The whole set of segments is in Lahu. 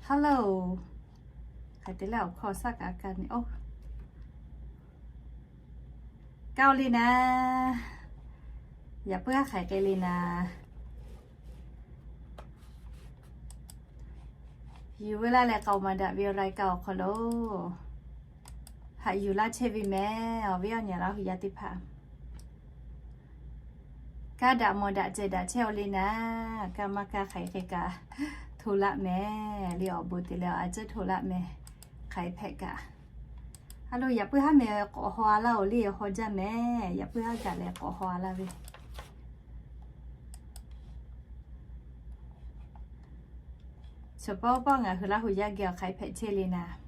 Hello, hk'aˬ te leh awˬ hkawˇ shaˉ kaꞈ kaꞈ nyi oˬ. Kaˇ-oˬ le naˍ, yaꞈ puiˉ haˉ hk'aiˍ k'ai le naˍ. Yuˬ veu laˇ leh k'aoˍ maˍ daꞈ ve awˬ รายการ awˬ hk'aw lo haꞈ yuˬ laˇ chehˇ ve mehˍ. Awˬ viˉ awˬ nyi Laˇ hu yaˇ teˇ hpaˍ, kaˇ daꞈ mawˬ daꞈ cehˬ daꞈ chehˇ-oˬ le naˍ. Kaˇ maˇ kaˇ hk'aiˍ k'ai kaꞈ hto laˆ mehˍ le. Awˬ bon te leh a cuˉ hto laˆ mehˍ. Hk'aiˍ hpehꞈ kaꞈ, a lo yaꞈ puiˉ haˉ mehˍ k'awꞈ haw a laˇ-oˬ le. Haw jaˇ mehˍ. Yaꞈ puiˉ haˉ gaˬ leh k'awꞈ haw a laˇ ve Chaw pawˆ pawˆ ngaˬ hui Laˇ hu yaˇ geh awˬ hk'aiˍ hpehꞈ chehˇ le naˍ.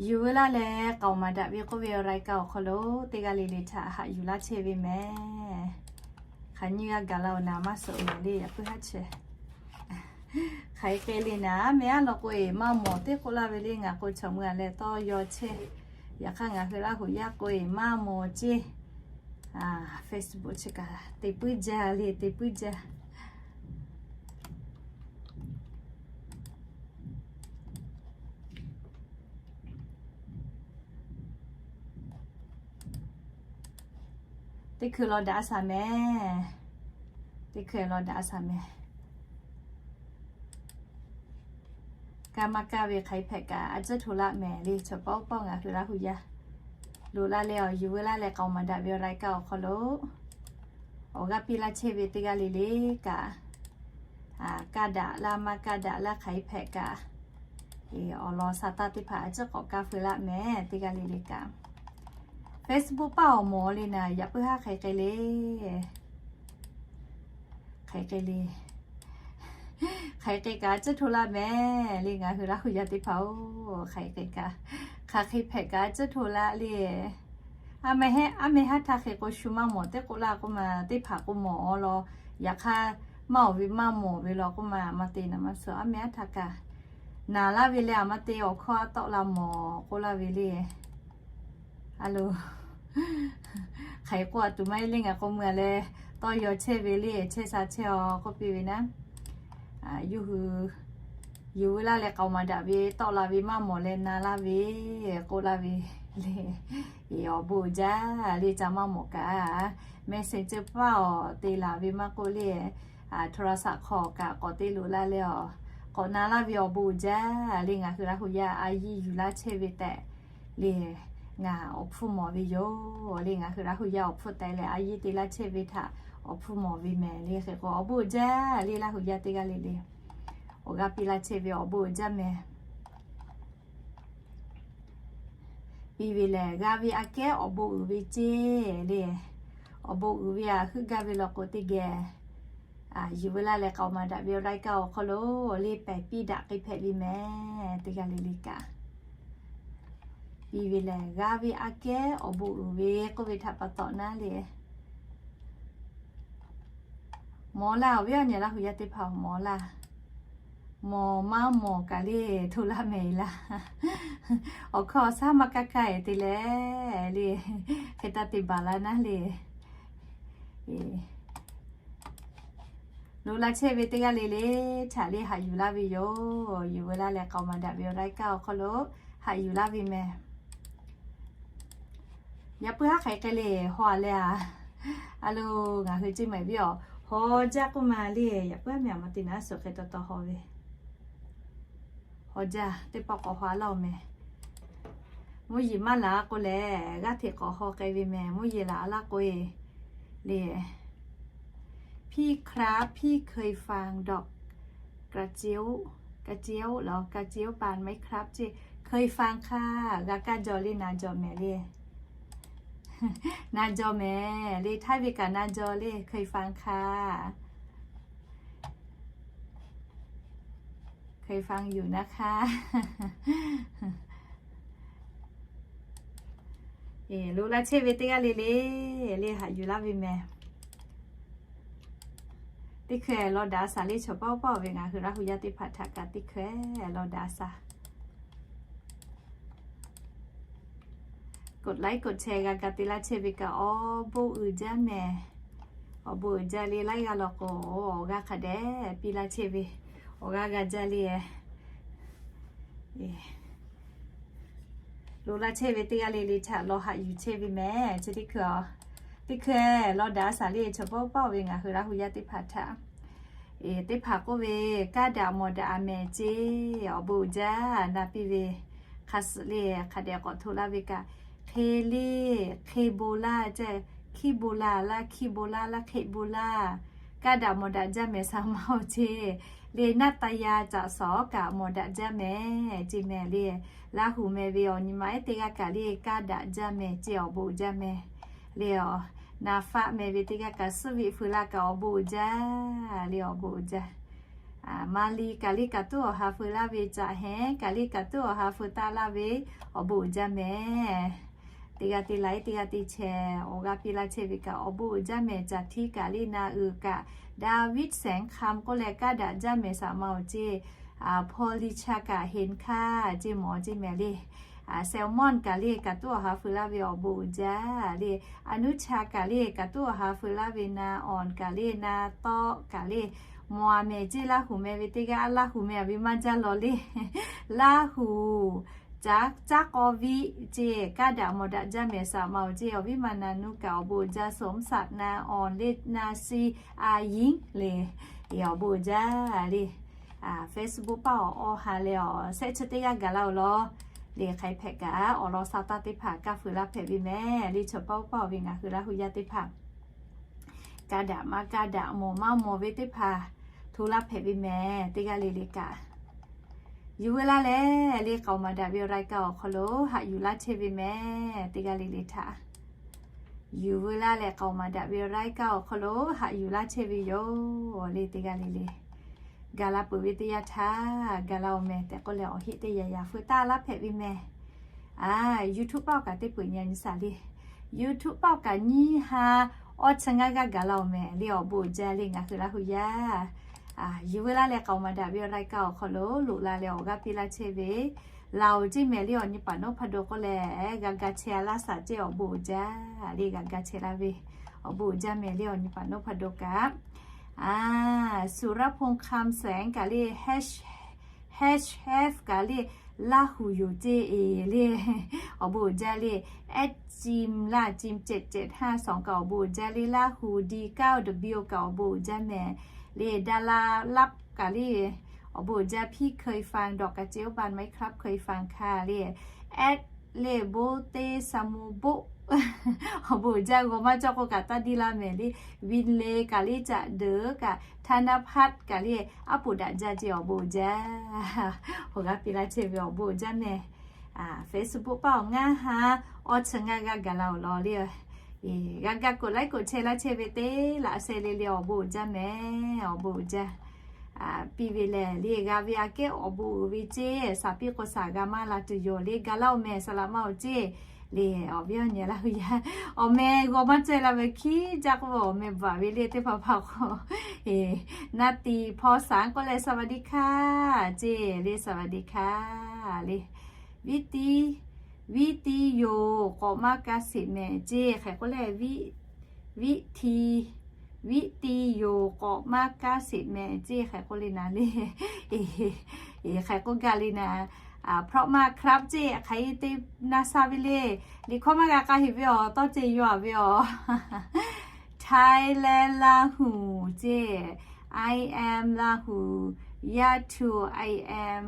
Yuˬ veu laˇ leh k'aoˍ maˍ daꞈ ve k'oˆ ve awˬ รายการ awˬ hk'aw lo teˇ g'aˇ le le htaꞈ haꞈ yuˬ laˇ chehˇ ve mehˍ. Hk'aˬ nyiˇ g'aˇ gaˬ la-oˬ naˍ, maˇ suhˍ mehˍ le. Yaꞈ puiˉ haˉ chehˇ hk'aiˍ k'ai le naˍ. Mehˍ aˉ law k'o-e maˇ mawˬ teˇ k'oˆ laˇ ve le. Ngaˬ k'o chaw mui-a leh tawˇ yaw chehˇ. Yaꞈ hk'aˇ ngaˬ hui Laˇ hu yaˇ k'o-e maˇ mawˬ ceˇ. Facebook chi kaꞈ te puiˉ jaˇ le, te puiˉ jaˇ. Teˇ hkui law daꞈ a shaˍ mehˍ. Teˇ hkui law daꞈ a shaˍ mehˍ. Kaˇ maˇ kaˇ ve hk'aiˍ hpehꞈ kaꞈ a cuˉ hto laˆ mehˍ le. Chaw pawˆ pawˆ ngaˬ hui Laˇ hu yaˇ loꞈ la leh awˬ yuˬ veu laˇ leh k'aoˍ maˍ daꞈ ve awˬ รายการ awˬ hk'aw lo awˬ g'aˇ piˇ laˇ chehˇ ve teˇ g'aˇ le le kaꞈ, kaˇ daꞈ laˇ maˇ kaˇ daꞈ laˇ hk'aiˍ hpehꞈ kaꞈ, awˬ lawn sa taˇ teˇ hpaˍ a cuˉ k'awꞈ kaˇ feu laˆ mehˍ. Teˇ g'aˇ le le kaꞈ Facebook paˇ awˬ mawˬ le naˍ. Yaꞈ puiˉ haˉ hk'aiˍ k'ai le. Hk'aiˍ k'ai le. Hk'aiˍ k'ai kaꞈ a cuˉ hto laˆ mehˍ le. Ngaˬ hui Laˇ hu yaˇ teˇ hpaˍ-oˬ, hk'aiˍ k'ai kaꞈ, hk'aˬ hk'e hpehꞈ kaꞈ a cuˉ hto laˆ le. A meh haˉ, a meh haˉ htaˇ hk'e k'o shu maˇ mawˬ teˇ k'oˆ laˇ k'oˆ ma, teˇ hpaˍ k'o mawˬ-aw law. Yaꞈ hk'aˇ maˇ awˬ ve maˇ mawˬ ve law k'oˆ ma, maˇ te naˍ maˇ suhˍ. A meh haˉ htaˇ kaꞈ naˍ laˇ ve le. A maˇ te awˬ hkawˇ a tawˆ la mawˬ k'oˆ laˇ ve le. A lo, hk'aiˍ k'o a tuˬ maˇ heˆ le. Ngaˬ k'o mui-a leh tawˇ yaw chehˇ ve le. Chehˇ sha chehˇ-aw k'oˆ piˇ ve naˉ. Yuˬ veu laˇ leh k'aoˍ maˍ daꞈ ve tawˆ la ve maˇ mawˬ leh na laˇ ve k'oˆ laˇ ve le. Awˬ bon uiˍ jaˇ le. Ca maˇ mawˬ kaꞈ, messenger paˇ awˬ te laˬ ve maˇ k'oˆ le, โทรศัพท์ hk'aw kaꞈ k'awꞈ te loꞈ la leh awˬ k'awꞈ na laˇ ve awˬ bon uiˍ jaˇ le. Ngaˬ hui Laˇ hu yaˇ a yiˇ yuˬ laˇ chehˇ ve tehꞈ le, ngaˬ awˬ hpfuhˇ mawˬ ve yoˬ le. Ngaˬ hui Laˇ hu yaˇ awˬ hpfuhˇ tehꞈ leh a yiˇ te laˇ chehˇ ve htaꞈ awˬ hpfuhˇ mawˬ ve mehˍ le. Hk'e k'o awˬ bon uiˍ jaˇ le. Laˇ hu yaˇ teˇ g'aˇ le le awˬ g'aˇ piˇ laˇ chehˇ ve awˬ bon uiˍ jaˇ mehˍ. Piˇ ve lehˬ g'a ve aꞈ kehˉ awˬ bon uiˍ ve ceˇ le. Awˬ bon uiˍ ve aꞈ heuˆ gaˇ ve law k'o teˇ geh yuˬ veu laˇ leh k'aoˍ maˍ daꞈ ve รายการ awˬ hk'aw lo le pehˬ piˇ daꞈ k'ai hpehꞈ ve mehˍ. Teˇ g'aˇ le le kaꞈ, piˇ ve lehˬ g'a ve aꞈ kehˉ awˬ bon uiˍ ve k'oˆ ve htaꞈ pa taw naˉ le. Mawˬ laˇ, awˬ viˉ awˬ nyi Laˇ hu yaˇ teˇ hpaˍ mawˬ laˇ. Mawˬ maˇ mawˬ kaꞈ le hto laˇ mehˍ laˇ. Awˬ hkawˇ awˬ shaˉ maˇ kaˇ kaˇ-e te leh le, hk'e taˇ te baˬ la naˉ le. Loꞈ la chehˇ ve teˇ g'aˇ le le htaꞈ le haꞈ yuˬ laˇ ve yoˬ. Yuˬ veu laˇ leh k'aoˍ maˍ daꞈ ve รายการ awˬ hk'aw lo haꞈ yuˬ laˇ ve mehˍ. Yaꞈ puiˉ haˉ hk'aiˍ k'ai le, haw-a leh a. A lo, ngaˬ hui ceˇ mehˍ viˉ awˬ, haw jaˇ k'oˆ ma le. Yaꞈ puiˉ haˉ mehˍ a ma te naˉ suhˍ hk'e taw taw haw ve. Haw jaˇ, teˇ pawˆ k'awꞈ haw laˇ-oˬ mehˍ. Mvuhˇ yeˬ maˇ laˬ k'o lehˬ g'aˇ hteꞈ k'awꞈ haw k'ai ve mehˍ. Mvuhˇ yeˬ laˬ laˇ k'o-e le. พี่ครับ พี่เคยฟัง ดอกกระเจี๊ยว กระเจี๊ยวเหรอ กระเจี๊ยวบานไหมครับ ceˇ เคยฟังค่ะ. G'a kaˇ jaw le, na jaw mehˍ le. Na jaw mehˍ le, htaiˇ ve kaꞈ na jaw le, เคยฟังค่ะ. เคยฟังอยู่นะคะ. Loꞈ la chehˇ ve teˇ g'aˇ le le, le haꞈ yuˬ laˇ ve mehˍ. Teˇ hkui lawˬ daꞈ a shaˍ le chaw paˆ paˆ ve ngaˬ hui Laˇ hu yaˇ teˇ hpaˍ htaꞈ kaꞈ teˇ hkui lawˬ daꞈ a shaˍ. กดไลค์ กดแชร์ g'a ga te laˇ chehˇ ve kaꞈ awˬ bon uiˍ jaˇ mehˍ. Awˬ bon uiˍ jaˇ le laiˉ g'aˇ law k'o, awˬ g'aˇ hk'a dehꞈ piˇ laˇ chehˇ ve, awˬ g'aˇ g'a jaˇ le. Loꞈ la chehˇ ve teˇ g'aˇ le le htaꞈ lawˬ haꞈ yuˬ chehˇ ve mehˍ. Chi teˇ hkui, teˇ hkui lawˬ daꞈ a shaˍ le chaw paˆ paˆ ve ngaˬ hui Laˇ hu yaˇ teˇ hpaˍ htaꞈ, teˇ hpaˍ k'oˆ ve, kaˇ daꞈ mawˬ daꞈ a mehˍ ceˇ, awˬ bon uiˍ jaˇ na piˇ ve. Hk'a suh le hk'a dehꞈ k'awꞈ hto laˇ ve kaꞈ, hk'e le, hk'e bon laˇ ceˇ, hkiˇ bon laˇ laˇ, hkiˇ bon laˇ laˇ, hk'e bon laˇ. Kaˇ daꞈ mawˬ daꞈ jaˇ mehˍ shaˍ ma awˬ ceˇ. Le naˆ taˇ yaˇ caꞈ shawˍ kaꞈ mawˬ daꞈ jaˇ mehˍ ceˇ mehˍ le. Laˇ hu meh ve awˬ nyi ma ehˉ teˇ g'aˇ kaꞈ le kaˇ daꞈ jaˇ mehˍ ceˇ, awˬ bon uiˍ jaˇ mehˍ. Le awˬ, naˍ faˆ meh ve teˇ g'aˇ kaꞈ suhˉ viˆ feu laˇ kaꞈ awˬ bon uiˍ jaˇ le, awˬ bon uiˍ jaˇ. Maˍ liˍ kaꞈ le kaꞈ tuˉ awˬ ha feu laˇ ve, caꞈ heˉ kaꞈ le kaꞈ tuˉ awˬ ha feu taˆ laˇ ve, awˬ bon uiˍ jaˇ mehˍ. Teˇ g'aˇ te laiˉ teˇ g'aˇ te chehˇ awˬ g'aˇ piˇ laˇ chehˇ ve kaꞈ awˬ bon uiˍ jaˇ mehˍ. Caˬ htiˇ kaꞈ le na uiˍ kaꞈ, David Sengkham k'oˆ leh kaˇ daꞈ jaˇ mehˍ shaˍ ma awˬ ceˇ. Paw li cha kaꞈ heˍ hkaˇ ceˇ mawˬ ceˇ mehˍ le. Salmon kaꞈ le kaꞈ tuˉ awˬ ha feu laˇ ve awˬ bon uiˍ jaˇ le. Aˍnuˇ cha kaꞈ le kaꞈ tuˉ awˬ ha feu laˇ ve na awˬ kaꞈ le na tawˆ kaꞈ le, mawˬ a mehˍ ceˇ Laˇ hu meh ve teˇ g'aˇ, Laˇ hu meh a ve maˇ jaˇ law le. Laˇ hu, caˉ caˉ k'aw viˆ ceˇ kaˇ daꞈ mawˬ daꞈ jaˇ mehˍ shaˍ ma awˬ ceˇ. Awˬ viˉ ma na nuˇ kaꞈ awˬ bon uiˍ jaˇ, สมศักดิ์ na awˬ le na shi a yinˉ le, awˬ bon uiˍ jaˇ le. Facebook paˆ awˬ awˇ ha leh awˬ shehˆ chi teˇ g'aˇ gaˬ laˇ-oˬ law. Le hk'aˬ hk'e hpehꞈ kaꞈ awˬ lawn sha taˇ teˇ hpaˍ kaˇ feu laˇ hpehꞈ ve mehˍ le. Chaw paˆ paˆ ve ngaˬ hui Laˇ hu yaˇ teˇ hpaˍ kaˇ daꞈ maˇ kaˇ daꞈ mawˬ maˇ mawˬ ve teˇ hpaˍ hto laˇ hpehꞈ ve mehˍ. Teˇ g'aˇ le le kaꞈ yuˬ veu laˇ leh le k'aoˍ maˍ daꞈ ve awˬ รายการ awˬ hk'aw lo haꞈ yuˬ laˇ chehˇ ve mehˍ. Teˇ g'aˇ le le htaꞈ yuˬ veu laˇ leh k'aoˍ maˍ daꞈ ve awˬ รายการ awˬ hk'aw lo haꞈ yuˬ laˇ chehˇ ve yoˬ le. Teˇ g'aˇ le le gaˬ la peuˬ ve teˇ yanˇ htaˇ gaˬ la-oˬ mehˍ tehꞈ k'oˆ leh awˬ heˆ teˇ yanˇ yaꞈ feu taˇ laˇ hpehꞈ ve mehˍ. YouTube paˆ awˬ kaꞈ teˇ peuˬ nyi nyi shaˍ le. YouTube paˆ awˬ kaꞈ nyiˇ ha awˇ chi ngaˇ g'aˇ gaˬ la-oˬ mehˍ le. Awˬ bon uiˍ jaˇ le ngaˬ hui Laˇ hu yaˇ. Yuˬ veu laˇ leh k'aoˍ maˍ daꞈ ve awˬ รายการ awˬ hk'aw lo loꞈ la leh awˬ g'aˇ piˇ laˇ chehˇ ve laˬ-oˬ ceˇ mehˍ le. Awˬ nyi paˍ nawˉ hpaˇ do k'oˆ leh g'a ga chehˇ a laˇ shaˍ ceˇ, awˬ bon uiˍ jaˇ le g'a ga chehˇ laˇ ve. Awˬ bon uiˍ jaˇ mehˍ le awˬ nyi paˍ nawˉ hpaˇ do kaꞈ. สุรพงษ์ คำแสง kaꞈ le, H F kaꞈ le, Laˇ hu yoˬ ceˇ e le. Awˬ bon uiˍ jaˇ le. At Jim laˇ, Jim เจ็ดเจ็ดห้าสอง kaꞈ awˬ bon uiˍ jaˇ le. Laˇ hu D เก้า W kaꞈ awˬ bon uiˍ jaˇ mehˍ le. ดาราลับ kaꞈ le, awˬ bon uiˍ jaˇ พี่เคยฟัง ดอกกระเจียวบานไหมครับ เคยฟังค่ะ le. At le โบเต้ สมุ โบะ awˬ bon uiˍ jaˇ. G'aw maˇ cawˇ k'o kaꞈ taˇ diˇ laˇ mehˍ le. Win le kaꞈ le, จะเด๋อ kaꞈ, ธนพัฒน์ kaꞈ le, aˉ poꞈ daꞈ jaˇ ceˇ, awˬ bon uiˍ jaˇ. Awˬ g'aˇ piˇ laˇ chehˇ ve awˬ bon uiˍ jaˇ mehˍ. Facebook paˆ awˬ ngaˇ ha awˇ chi ngaˇ g'aˇ gaˬ la-oˬ law le. G'a ga กดไลค์ กดแชร์ laˇ chehˇ ve teˇ laꞈ sheh le le awˬ bon uiˍ jaˇ mehˍ. Awˬ bon uiˍ jaˇ. Piˇ ve lehˬ le g'a ve aꞈ kehˉ awˬ bon uiˍ ve ceˇ. Shaˍ piˇ k'o shaˍ g'a maˇ la tuˬ yoˬ le. Ga laˇ-oˬ mehˍ, saˍ laꞈ maˇ-oˬ ceˇ. Le awˬ viˉ awˬ nyi Laˇ hu yaˇ, awˬ meh g'aw maˇ cawˇ e la ve hkiˉ jaˇ k'oˆ ve awˬ meh baˬ ve le teˇ hpaˍ hpaˍ k'o. Naˇ tiˍ hpaw shaˍ k'oˆ leh สวัสดีค่ะ ceˇ le, สวัสดีค่ะ le. Viˉ tiˉ, viˉ tiˉ yoˬ k'awꞈ maˇ kaˇ sheˍ mehˍ ceˇ hk'e k'oˆ leh, viˉ tiˉ, viˉ tiˉ yoˬ k'awꞈ maˇ kaˇ sheˍ mehˍ ceˇ hk'e k'oˆ le naˍ le. Hk'e k'oˆ gaˇ le naˍ. เพราะมากครับ ceˇ hk'e te na sha ve le. Liꞈ hkawˇ maˇ g'a k'a heˍ ve awˬ tawˇ ceˇ yaw a ve awˬ. Thailand Laˇ hu ceˇ. I am Laˇ hu. Yaˇ htu I am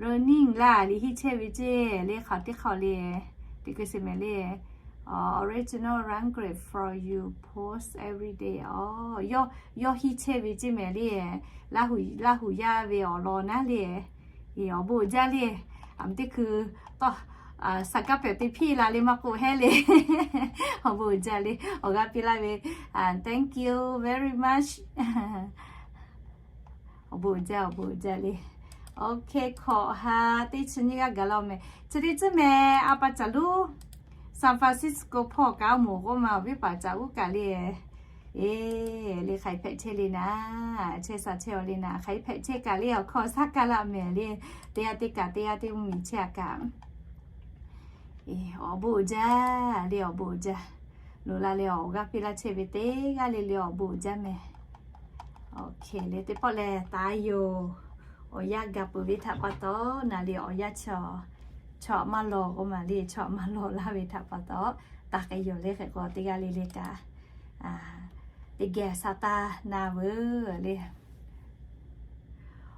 learning laˇ liꞈ hiˆ chehˇ ve ceˇ le. Hk'aˬ teˇ hk'aw le, teˇ keu sheˍ mehˍ le. Original language for you post every day. Yawˇ hiˆ chehˇ ve ceˇ mehˍ le. Laˇ hu yaˇ ve awˬ lawn naˉ le. Awˬ bon uiˍ jaˇ le. Aˬ teˇ hkui tawˇ saˍ kaˉ pehꞈ te hpiˇ la le maˇ k'oˆ hehˉ le. Awˬ bon uiˍ jaˇ le. Awˬ g'aˇ piˇ laˇ ve. Thank you very much. Awˬ bon uiˍ jaˇ, awˬ bon uiˍ jaˇ le. Oˇ hk'e hkawꞈ ha teˇ chi nyiˇ g'aˇ gaˬ la mehˍ. Chi teˇ tcuhˉ mehˍ, a pa caˬ luˉ San Francisco hpawˇ kaꞈ moˍ k'oˆ ma awˬ viˉ paˍ caꞈ uˉ kaꞈ le. Eˬ, le hk'aˬ hk'e hpehꞈ chehˇ le naˍ, chehˇ sha chehˇ-aw le naˍ, hk'aˬ hk'e hpehꞈ chehˇ kaꞈ le awˬ hkawˇ shaˉ kaˇ laˇ mehˍ le. Teˇ g'aˇ teˇ kaꞈ teˇ g'aˇ teˇ mvuhˇ miˬ chehˇ a kaꞈ awˬ bon uiˍ jaˇ le, awˬ bon uiˍ jaˇ. Loꞈ la leh awˬ g'aˇ piˇ laˇ chehˇ ve teˇ g'aˇ le le awˬ bon uiˍ jaˇ mehˍ. Oˇ hk'e le teˇ pawˆ lehˬ, taˍ yoˬ. Awˬ yanˇ gaˬ peuˬ ve htaꞈ pa taw, naˍ le awˬ yanˇ chaw, chaw aꞈ maˇ lawˬ k'oˆ ma le, chaw aꞈ maˇ lawˬ laˇ ve htaꞈ pa taw, taˍ k'ai yoˬ le. Hk'e k'o teˇ g'aˇ le le kaꞈ teˇ geh sha taˇ na veuˬ le.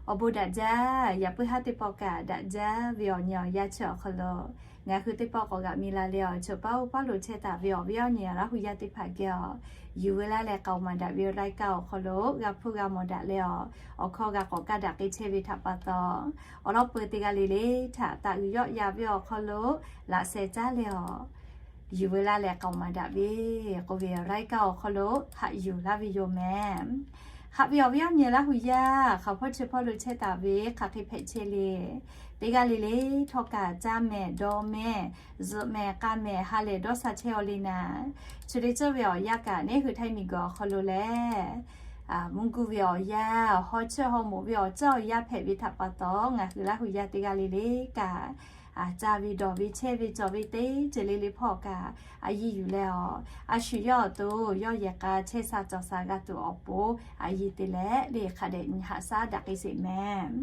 Awˬ bon daꞈ jaˇ. Yaꞈ puiˉ haˉ teˇ pawˆ kaꞈ daꞈ jaˇ ve awˬ nyi awˬ yanˇ chi awˬ hk'aw lo ngaˬ hui teˇ pawˆ k'awꞈ g'aꞈ mi la leh awˬ, chaw paˉ oˇ paˉ lo chehˇ taˍ ve awˬ viˉ awˬ nyi Laˇ hu yaˇ teˇ hpaˍ geh awˬ, yuˬ ve laˇ leh k'aoˍ maˍ daꞈ ve awˬ laiˉ kaˆ awˬ hk'aw lo g'a hpuˇ g'a mawˬ daꞈ leh awˬ, awˬ hkawˇ g'a k'awꞈ kaˇ daꞈ k'ai chehˇ ve htaꞈ pa taw, awˬ lawn peu teˇ g'aˇ le le htaꞈ taˍ uiˍ yawˆ yan ve awˬ hk'aw lo laꞈ sheh caˉ leh awˬ, yuˬ ve laˇ leh k'aoˍ maˍ daꞈ ve k'oˆ ve awˬ laiˉ kaˆ awˬ hk'aw lo haꞈ yuˬ laˇ ve yoˬ mehˍ. Haꞈ ve awˬ viˉ awˬ nyi Laˇ hu yaˇ hk'aˬ hpawˇ chi hpawˇ lo chehˇ taˍ ve hk'aˬ hk'e hpehꞈ chehˇ le. Teˇ g'aˇ le le htawˇ kaꞈ caˇ mehˍ dawˇ mehˍ, zuhꞈ mehˍ k'a mehˍ ha lehˬ dawˇ sha chehˇ-aw le naˍ. Chi teˇ ceuˬ ve awˬ yanˇ kaꞈ neˇ hui Htaiˇ miˬguiˬ awˬ hk'aw lo lehˬ, mvuhˇ guˇ ve awˬ yanˇ, haw chiˇ haw moˍ ve awˬ ceuˬ awˬ yanˇ hpehꞈ ve htaꞈ pa taw, ngaˬ hui Laˇ hu yaˇ teˇ g'aˇ le le kaꞈ caˇ ve dawˬ ve chehˇ ve cawˬ ve teˇ ceuˬ le le hpawˇ kaꞈ a yiˇ yuˬ leh awˬ, a shu yawˇ awˬ to yawˇ yehˬ k'a chehˇ sha cawˬ sha g'a tuˬ awˬ pon a yiˇ te leh le hk'a dehꞈ nyi haꞈ shaˉ daꞈ k'ai sheˍ mehˍ.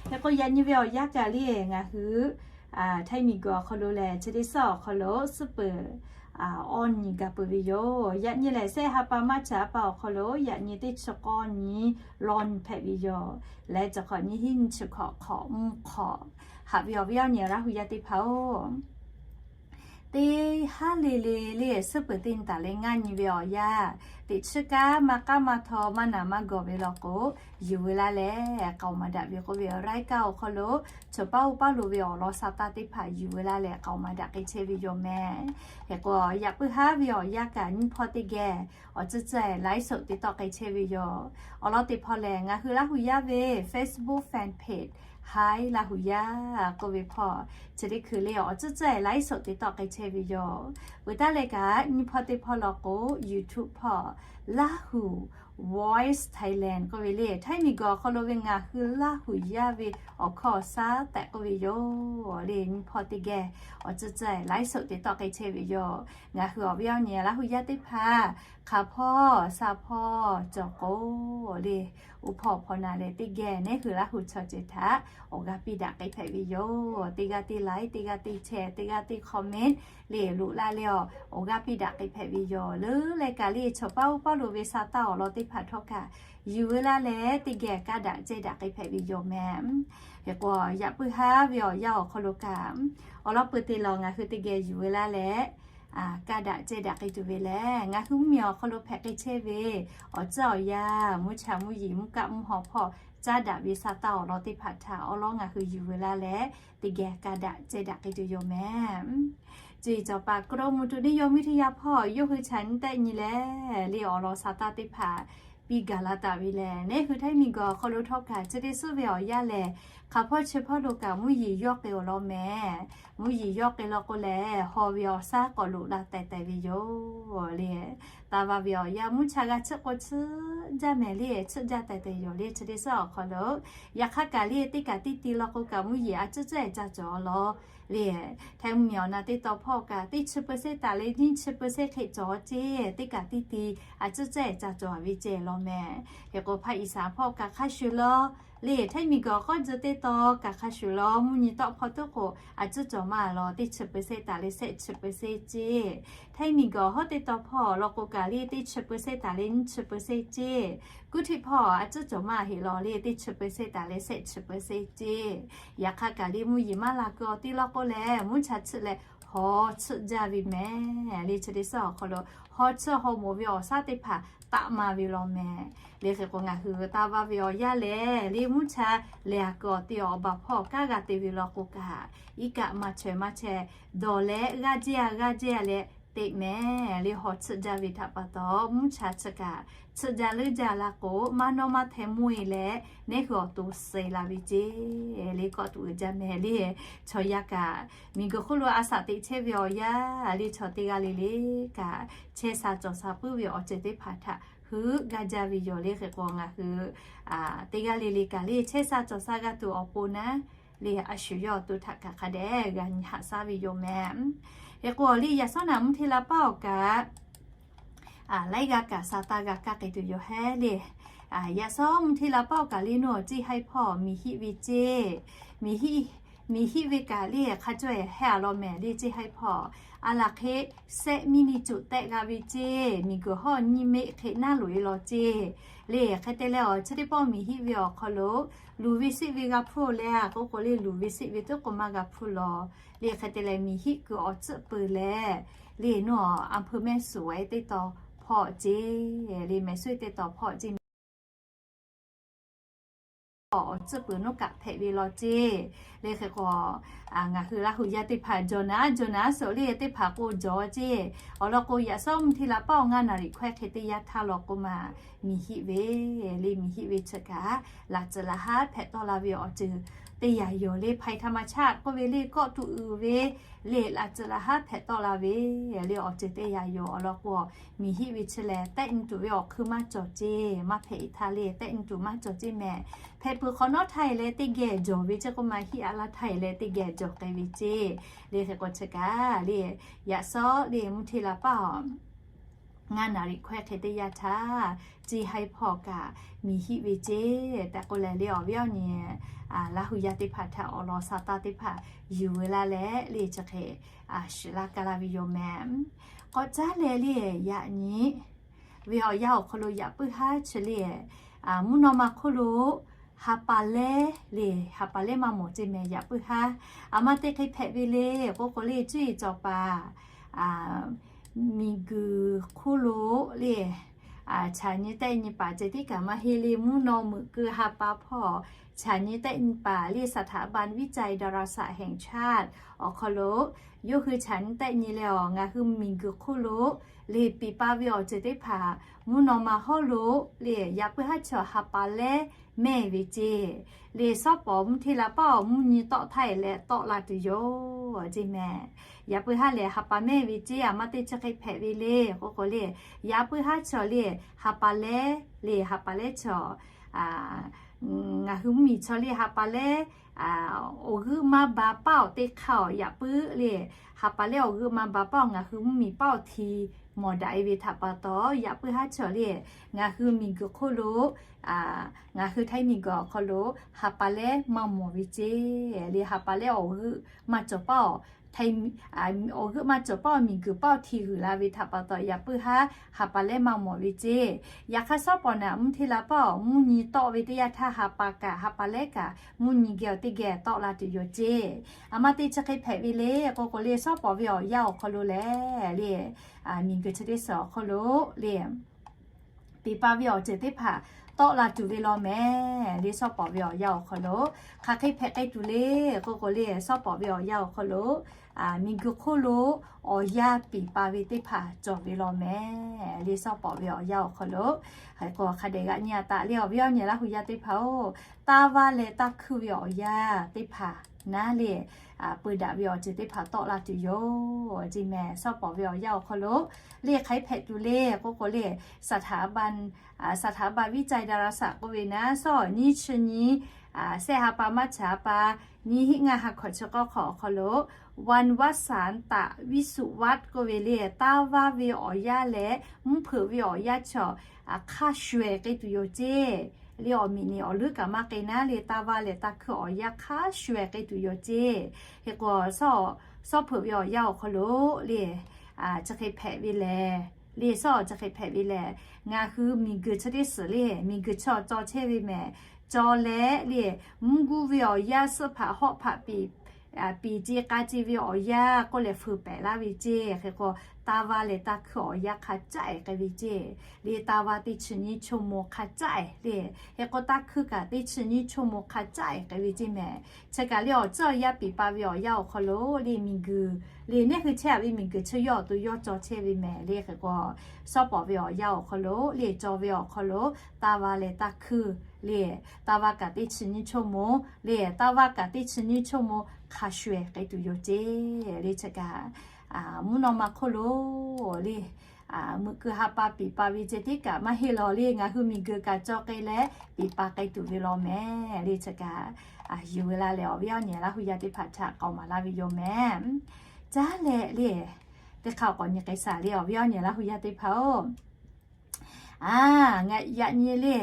Hk'e k'o yaꞈ nyi ve awˬ yanˇ kaꞈ le ngaˬ hui Htaiˇ miˬguiˬ awˬ hk'aw lo lehˬ, chi teˇ suhˉ awˬ hk'aw lo suhˉ peuˬ awˇ nyi gaˬ peuˬ ve yoˬ. Yaꞈ nyi lehˬ, sehˆ ha pa March ha pa awˬ hk'aw lo yaꞈ nyi teˇ chi k'awˇ nyi lawˇ nyi hpehꞈ ve yoˬ. Leh cawˬ hk'awꞈ nyiˇ hinˉ nyiˇ chi hkawꞈ hk'awꞈ mvuhˇ hk'awꞈ. Haꞈ ve awˬ viˉ awˬ nyi Laˇ hu yaˇ teˇ hpaˍ-oˬ, teˇ haˉ le le le suhˉ peuˬ teˇ nyi taˍ leh ngaˇ nyi ve awˬ yanˇ, teꞈ chiˉ kaˉ maˇ k'aˉ maˇ htaw maˇ naˍ maˇ gawˬ ve law k'o, yuˬ ve laˇ leh k'aoˍ maˍ daꞈ ve k'oˆ ve awˬ laiˉ kaˆ awˬ hk'aw lo, chaw paˉ oˇ paˉ lo ve awˬ lawn sha taˇ teˇ hpaˍ yuˬ ve laˇ leh k'aoˍ maˍ daꞈ k'ai chehˇ ve yoˬ mehˍ. Hk'e k'o yaꞈ puiˉ haˉ ve awˬ yanˇ kaꞈ nyiˇ hpawˇ teˇ geh awˬ tcuhˉ tcuhˉ laiˉ shoˍ te tawˆ k'ai chehˇ ve yoˬ. Awˬ lawn teˇ hpawˇ lehˬ, ngaˬ hui Laˇ hu yaˇ ve Facebook fan page Htaiˇ Laˇ hu yaˇ k'oˆ ve hpawˇ, chi teˇ hkui le awˬ tcuhˉ tcuhˉ laiˉ shoˍ te tawˆ k'ai chehˇ ve yoˬ. Veuˬ taˉ leh kaꞈ nyiˇ hpawˇ teˇ hpawˇ law k'o, YouTube hpawˇ Laˇ hu Voice Thailand k'oˆ ve le, Htaiˇ miˬguiˬ awˬ hk'aw lo ve ngaˬ hui Laˇ hu yaˇ ve awˬ hkawˇ shaˉ tehꞈ k'oˆ ve yoˬ le. Nyiˇ hpawˇ teˇ geh awˬ tcuhˉ tcuhˉ laiˉ shoˍ te tawˆ k'ai chehˇ ve yoˬ. Ngaˬ hui awˬ viˉ awˬ nyi Laˇ hu yaˇ teˇ hpaˍ hk'aˬ hpawˇ sha hpawˇ cawˬ k'o le, uˉ hpawˇ hpawˇ na leh teˇ geh neˇ hui Laˇ hu chaw ceuˬ htaꞈ awˬ g'aˇ piˇ daꞈ k'ai hpehꞈ ve yoˬ. Teˇ g'aˇ teˇ like, teˇ g'aˇ teˇ share, teˇ g'aˇ teˇ comment le loꞈ la leh awˬ, awˬ g'aˇ piˇ daꞈ k'ai hpehꞈ ve yoˬ. Leuˉ leh kaꞈ le chaw paˉ oˇ paˉ lo ve sha taˇ awˬ lawn teˇ hpaˍ htawˇ kaꞈ yuˬ ve laˇ leh teˇ geh kaˇ daꞈ cehˇ daꞈ k'ai hpehꞈ ve yoˬ mehˍ. Hk'e k'o yaꞈ puiˉ haˉ ve awˬ yanˇ awˬ hk'aw lo kaꞈ awˬ lawn peuˬ te lawˬ ngaˬ hui teˇ geh yuˬ ve laˇ leh kaˇ daꞈ cehˇ daꞈ k'ai tuˬ ve lehˬ, ngaˬ hui mvuhˇmiˬ awˬ hk'aw lo hpehꞈ k'ai chehˇ ve awˬ tcuhˉ awˬ yanˇ, mvuhˇ cha mvuhˇ yeˬ mvuhˇ kaˆ mvuhˇ haw hpawˇ caˉ daꞈ ve sha taˇ awˬ lawn teˇ hpaˍ htaꞈ awˬ lawn ngaˬ hui yuˬ ve laˇ leh teˇ geh kaˇ daꞈ cehˇ daꞈ k'ai tuˬ yoˬ mehˍ. Ceˬ cawˬ paˍ กรมอุตุนิยมวิทยา hpawˇ yawˇ hui chaꞈ nyi tehˆ nyi leh le awˬ lawn sha taˇ teˇ hpaˍ piˇ gaˬ la taˍ ve lehˬ, neˇ hui Htaiˇ miˬguiˬ awˬ hk'aw lo htawˇ kaꞈ chi teˇ suhˉ ve awˬ yanˇ lehˬ, hk'aˬ hpawˇ chi hpawˇ lo kaꞈ mvuhˇ yeˬ yawˇ k'ai awˬ lawn mehˍ. Mvuhˇ yeˬ yawˇ k'ai law k'o lehˬ, haw ve awˬ shaˉ k'awꞈ loꞈ la teh teh ve yoˬ le. Taˇ va ve awˬ yanˇ mvuhˇ cha g'a chiˆ k'o chiˆ jaˇ mehˍ le, chiˆ jaˇ teh teh yoˬ le. Chi teˇ suhˉ awˬ hk'aw lo yaꞈ hk'aˇ kaꞈ le teˇ kaꞈ teˇ ti law k'o kaꞈ mvuhˇ yeˬ a ciˉ ciˉ ca cawˬ law le. Htaiˇ mvuhˇmiˬ awˬ na teˇ taw hpawˇ kaꞈ teˇ chi เปอร์เซ็นต์ taˍ leh nyiˇ chi เปอร์เซ็นต์ hk'e cawˬ ceˇ, teˇ kaꞈ teˇ ti a ciˉ ciˉ ca cawˬ ve ceˇ law mehˍ. Hk'e k'o ภาคอีสาน hpawˇ kaꞈ hk'a shuˍ law le, Htaiˇ miˬguiˬ awˬ k'awˇ tcuh teˇ taw kaꞈ hk'a shuˍ law, mvuhˇ nyi tawˆ hpawˇ tuˉ k'o a ciˉ cawˬ maˇ law, teˇ chi เปอร์เซ็นต์ taˍ leh shehˆ chi เปอร์เซ็นต์ ceˇ. Htaiˇ miˬguiˬ awˬ hawˉ teˇ taw hpawˇ law k'o kaꞈ le teˇ chi เปอร์เซ็นต์ taˍ leh nyiˇ chi เปอร์เซ็นต์ ceˇ. Kuˇ htiˆ hpawˇ a ciˉ cawˬ maˇ heˆ law le, teˇ chi เปอร์เซ็นต์ taˍ leh shehˆ chi เปอร์เซ็นต์ ceˇ. Yaꞈ hk'aˇ kaꞈ le mvuhˇ yeˬ maˇ la keu awˬ ti law k'o lehˬ, mvuhˇ cha chiˆ leh haw chiˆ jaˇ ve mehˍ le. Chi teˇ suhˉ awˬ hk'aw lo haw chiˆ haw moˍ ve awˬ shaˉ teˇ hpaˍ taˆ ma ve law mehˍ. Le hk'e k'o ngaˬ hui taˇ va ve awˬ yanˇ lehˬ le mvuhˇ cha lehˬ a keu awˬ ti awˬ baˬ hpawˇ kanˉ g'a te ve law k'o kaꞈ, iˉ kaˆ maˇ chaweh maˇ chaweh dawˬ leh g'aˇ jehˇ a g'aˇ jehˇ a leh teˇ mehˍ le, haw tsuhˆ jaˇ ve htaꞈ pa taw, mvuhˇ cha chi kaꞈ tsuhˆ jaˇ leuˉ jaˇ la k'o, maˇ nawˇ maˇ hteh mvuhˇ e leh, neˉ hui awˬ to suh la ve ceˇ le. Kawˆ tuꞈ uiˍ jaˇ mehˍ le. Chaw yaˇ kaꞈ miˬguiˬ hk'oˆ lo a shaꞈ teꞈ chehˇ ve awˬ yanˇ le, chaw teˇ g'aˇ le le kaꞈ chehˇ sha cawˬ sha puiˉ ve awˬ ceuˬ teˇ hpaˍ htaꞈ heuˆ gaˇ jaˇ ve yoˬ le. Hk'e k'o ngaˬ hui teˇ g'aˇ le le kaꞈ le chehˇ sha cawˬ sha g'a tuˬ awˬ pon naˉ le, a shu yawˇ awˬ to htaꞈ kaꞈ hk'a dehꞈ g'a nyi haꞈ shaˉ ve yoˬ mehˍ. Hk'e k'o le, yaꞈ shawˉ naꞈ mvuhˇ hteˇ la paˉ awˬ kaꞈ laiˉ g'aˇ kaꞈ sa taˇ g'a kaˇ k'ai tuˬ yoˬ hehˉ le. Yaꞈ shawˉ mvuhˇ hteˇ la paˉ awˬ kaꞈ le, nawˬ ceˇ haiˉ hpawˇ miˬ hiˆ ve ceˇ, miˬ hiˆ ve kaꞈ le hk'a caweh hehˉ a law mehˍ le. Ceˇ haiˉ hpawˇ a laˬ hk'e sehˆ miˇ ni cuꞈ tehˆ g'a ve ceˇ, miˬguiˬ hawˉ nyiˇ meˆ hk'e naˉ loꞈ e law ceˇ le. Hk'e te leh awˬ chi teˇ pawˆ miˬ hiˆ ve awˬ hk'aw lo luˬ ve seˆ ve g'a hpuˇ leh, k'oˆ k'o le luˬ ve seˆ ve teˇ k'o maˇ g'a hpuˇ law le. Hk'e te leh miˬ hiˆ kuiˬ awˬ tcuhˆ peuˬ leh le, nawˬ a hpui mehˆ suhˍ e teˇ taw hpawˇ ceˇ le, mehˍ suhˍ e teˇ taw hpawˇ ceˇ mehˍ awˬ tcuhˆ peuˬ nawˉ kaꞈ hpehꞈ ve law ceˇ le. Hk'e k'o ngaˬ hui Laˇ hu yaˇ teˇ hpaˍ jawˬ naˉ jawˬ naˉ suhˍ le teˇ hpaˍ k'o jawˬ ceˇ. Awˬ lawn k'o, yaꞈ shawˉ mvuhˇ hteˇ la paˉ awˬ ngaˇ naˍ riˍ hkawehˇ hk'e teˇ yanˇ htaˇ law k'o maˬ miˬ hiˆ ve le, miˬ hiˆ ve chi kaꞈ laꞈ tcuhˍ laꞈ haˉ hpehꞈ tawˆ la ve awˬ ceuˬ teˇ yanˇ yoˬ le. Hpaˍ e htaꞈ maˇ chaˆ k'oˆ ve le, kawˆ tuꞈ uiˍ ve le, laꞈ tcuhˍ laꞈ haˉ hpehꞈ tawˆ la ve le, awˬ ceuˬ teˇ yanˇ yoˬ. Awˬ lawn k'o, miˬ hiˆ ve chi lehˬ tehˆ nyi tuˬ ve awˬ hkui maˇ cawˬ ceˇ, maˇ hpehꞈ e htaˇ le tehˆ nyi tuˬ maˇ cawˬ ceˇ mehˍ. Hpehꞈ peuˬ hk'awꞈ nawˉ htaˇ e leh teˇ geh jawˬ ve ceˇ k'o maˇ hiˆ a laˇ htaˇ e leh teˇ geh jawˬ k'ai ve ceˇ le. Hk'e k'o chi kaꞈ le, yaꞈ shawˉ le mvuhˇ hteˇ la paˉ awˬ ngaˇ naˍ riˍ hkawehˇ hk'e teˇ yanˇ htaˇ, ceˇ haiˉ hpawˇ kaꞈ miˬ hiˆ ve ceˇ tehꞈ k'oˆ leh le, awˬ viˉ awˬ nyi Laˇ hu yaˇ teˇ hpaˍ htaꞈ awˬ lawn sa taˇ teˇ hpaˍ yuˬ veu laˇ leh le, chi hk'e shiˍ laˇ ka laˇ ve yoˬ mehˍ. K'awꞈ caˉ leh le, yaꞈ nyi ve awˬ yanˇ awˬ hk'aw lo yaꞈ puiˉ haˉ chi le, mvuhˇ naw ma hk'oˆ lo ha pa lehˉ le, ha pa lehˉ maˇ mawˬ ceˇ mehˍ yaꞈ puiˉ haˉ. A ma te hk'e hpehꞈ ve le k'oˆ k'o le, cuˇ yiˍ cawˬ paˍ miˬguiˬ hk'oˆ lo le chaꞈ nyi tehˆ nyi paˍ ceh tiˉ kaꞈ maˇ heˆ le, mvuhˇ naw meuꞈ keu ha pa hpawˇ chaꞈ nyi tehˆ nyi paˍ le สถาบันวิจัยดาราศาสตร์แห่งชาติ awˬ hk'aw lo yawˇ hui chaꞈ nyi tehˆ nyi leh awˬ ngaˬ hui miˬguiˬ hk'oˆ lo le piˍ pa ve awˬ ceuˬ teˇ hpaˍ mvuhˇ naw ma hawˉ lo le yaꞈ puiˉ haˉ chaw ha pa lehˉ mehˇ ve ceˇ. Le shawˉ pawˍ mvuhˇ hteˇ la paˉ awˬ mvuhˇ nyi tawˆ htaˇ e leh tawˆ la tuˬ yoˬ ceˇ mehˍ. Yaꞈ puiˉ haˉ lehˬ ha pa mehˇ ve ceˇ. A ma te chi hk'e hpehꞈ ve le k'oˆ k'o le, yaꞈ puiˉ haˉ chaw le ha pa lehˉ le ha pa lehˉ chaw ngaˬ hui mvuhˇ miˬ chaw le ha pa lehˉ awˬ g'euˆ maˇ ba paˉ awˬ teˇ hk'aˇ awˬ yaꞈ puiˉ le, ha pa lehˉ awˬ g'euˆ maˇ ba paˉ awˬ ngaˬ hui mvuhˇ miˬ paˉ awˬ hti mawˬ daꞈ e ve htaꞈ pa taw, yaꞈ puiˉ haˉ chaw le ngaˬ hui miˬguiˬ hk'oˆ lo ngaˬ hui htaiˇ miˬguiˬ awˬ hk'aw lo ha pa lehˉ maˇ mawˬ ve ceˇ le, ha pa lehˉ awˬ g'euˆ maˇ cawˬ paˉ awˬ awˬ g'euˆ maˇ cawˬ paˉ awˬ miˬguiˬ paˉ awˬ hti g'uiˬ la ve htaꞈ pa taw yaꞈ puiˉ haˉ ha pa lehˉ maˇ mawˬ ve ceˇ. Yaꞈ hk'aˇ shawˉ pawˍ naꞈ mvuhˇ hteˇ la paˉ awˬ mvuhˇ nyi tawˆ ve teˇ yanˇ htaˇ ha pa kaꞈ ha pa lehˉ kaꞈ mvuhˇ nyi geh awˬ teˇ geh tawˆ la tuˬ yoˬ ceˇ. A ma te chi hk'e hpehꞈ ve le k'oˆ k'o le shawˉ pawˍ ve awˬ yanˇ awˬ hk'aw lo lehˬ le miˬguiˬ chi teˇ suhˍ awˬ hk'aw lo le piˍ pa ve awˬ ceuˬ teˇ hpaˍ tawˆ la tuˬ ve law mehˍ le. Shawˉ pawˍ ve awˬ yanˇ awˬ hk'aw lo hk'aˬ hk'e hpehꞈ k'ai tuˬ le k'oˆ k'o le, shawˉ pawˍ ve awˬ yanˇ awˬ hk'aw lo miˬguiˬ hk'oˆ lo awˬ yanˇ piˍ pa ve teˇ hpaˍ cawˬ ve law mehˍ le. Shawˉ pawˍ ve awˬ yanˇ awˬ hk'aw lo hk'aˬ hk'e k'o hk'a dehꞈ g'a nyi a taꞈ le awˬ viˉ awˬ nyi Laˇ hu yaˇ teˇ hpaˍ-oˬ, taˇ vaˇ leh taˇ hkuiˇ ve awˬ yanˇ teˇ hpaˍ naˉ le, peu daꞈ ve awˬ ceuˬ teˇ hpaˍ tawˆ la tuˬ yoˬ ceˇ mehˍ. Shawˉ pawˍ ve awˬ yanˇ awˬ hk'aw lo le hk'aˬ hk'e hpehꞈ tuˬ le k'oˆ k'o le, สถาบัน สถาบันวิจัยดาราศาสตร์ k'oˆ ve naˉ, shawˉ nyi chi nyi sehˆ ha pa maˇ chaꞈ ha pa, nyiˇ hinˉ ngaˇ ha hkawꞈ chi k'awˇ hk'awꞈ awˬ hk'aw lo วันวสันตวิสุวัต k'oˆ ve le, taˇ vaˇ ve awˬ yanˇ leh mvuhˇ hpeuꞈ ve awˬ yanˇ chaw hk'a shuˍ ehˍ k'ai tuˬ yoˬ ceˇ le. Awˬ miꞈ niꞈ awˬ leuˉ kaꞈ maˇ k'ai naˉ le, taˇ vaˇ leh taˇ hkuiˇ awˬ yanˇ hk'a shuˍ ehˍ k'ai tuˬ yoˬ ceˇ. Hk'e k'o shawˉ peuˬ ve awˬ yanˇ awˬ hk'aw lo le chi hk'e hpehꞈ ve lehˬ le, shawˉ chi hk'e hpehꞈ ve lehˬ, ngaˬ hui miˬguiˬ chi teˇ suhˍ le miˬguiˬ chaw cawˬ chehˇ ve mehˍ. Cawˬ leh le mvuhˇ guˇ ve awˬ yanˇ suhˆ hpaꞈ hawˆ hpaꞈ piˍ Piˍ ce k'a ce ve awˬ yanˇ k'oˆ leh feu pehˍ laˇ ve ceˇ. Hk'e k'o, taˇ vaˇ leh taˇ hkuiˇ awˬ yanˇ hk'a caˉ ehˍ k'ai ve ceˇ. Le taˇ vaˇ teˇ chi nyiˇ ชั่วโมง hk'a caˉ ehˍ le. Hk'e k'o, taˇ hkuiˇ kaꞈ teˇ chi nyiˇ ชั่วโมง hk'a caˉ ehˍ k'ai ve ceˇ mehˍ. Chi kaꞈ le awˬ tcuhˉ awˬ yanˇ piˍ pa ve awˬ yanˇ awˬ hk'aw lo le miˬguiˬ le neˇ hui chehˇ ve miˬguiˬ chi yawˇ awˬ to yawˇ caw chehˇ ve mehˍ le. Hk'e k'o, shawˉ pawˍ ve awˬ yanˇ awˬ hk'aw lo le caw ve awˬ hk'aw lo taˇ vaˇ leh taˇ hkuiˇ le, taˇ vaˇ kaꞈ teˇ chi nyiˇ ชั่วโมง le, taˇ vaˇ kaꞈ teˇ chi nyiˇ ชั่วโมง hk'a shuˍ ehˍ k'ai tuˬ yoˬ ceˇ. Le chi kaꞈ mvuhˇ naw ma hk'oˆ lo le meuꞈ keu ha pa piˍ pa ve ceh tiˉ kaꞈ maˇ heˆ lawˬ le, ngaˬ hui miˬguiˬ kaꞈ caw k'ai leh piˍ pa k'ai tuˬ ve law mehˍ. Le chi kaꞈ yuˬ ve la leh awˬ viˉ awˬ nyi Laˇ hu yaˇ teˇ hpaˍ htaꞈ k'awꞈ maˍ laˇ ve yoˬ mehˍ. Caˉ leh le teˇ hk'aˇ k'awꞈ nyi k'ai shaˍ le awˬ viˉ awˬ nyi Laˇ hu yaˇ teˇ hpaˍ-oˬ. A, yaꞈ nyi le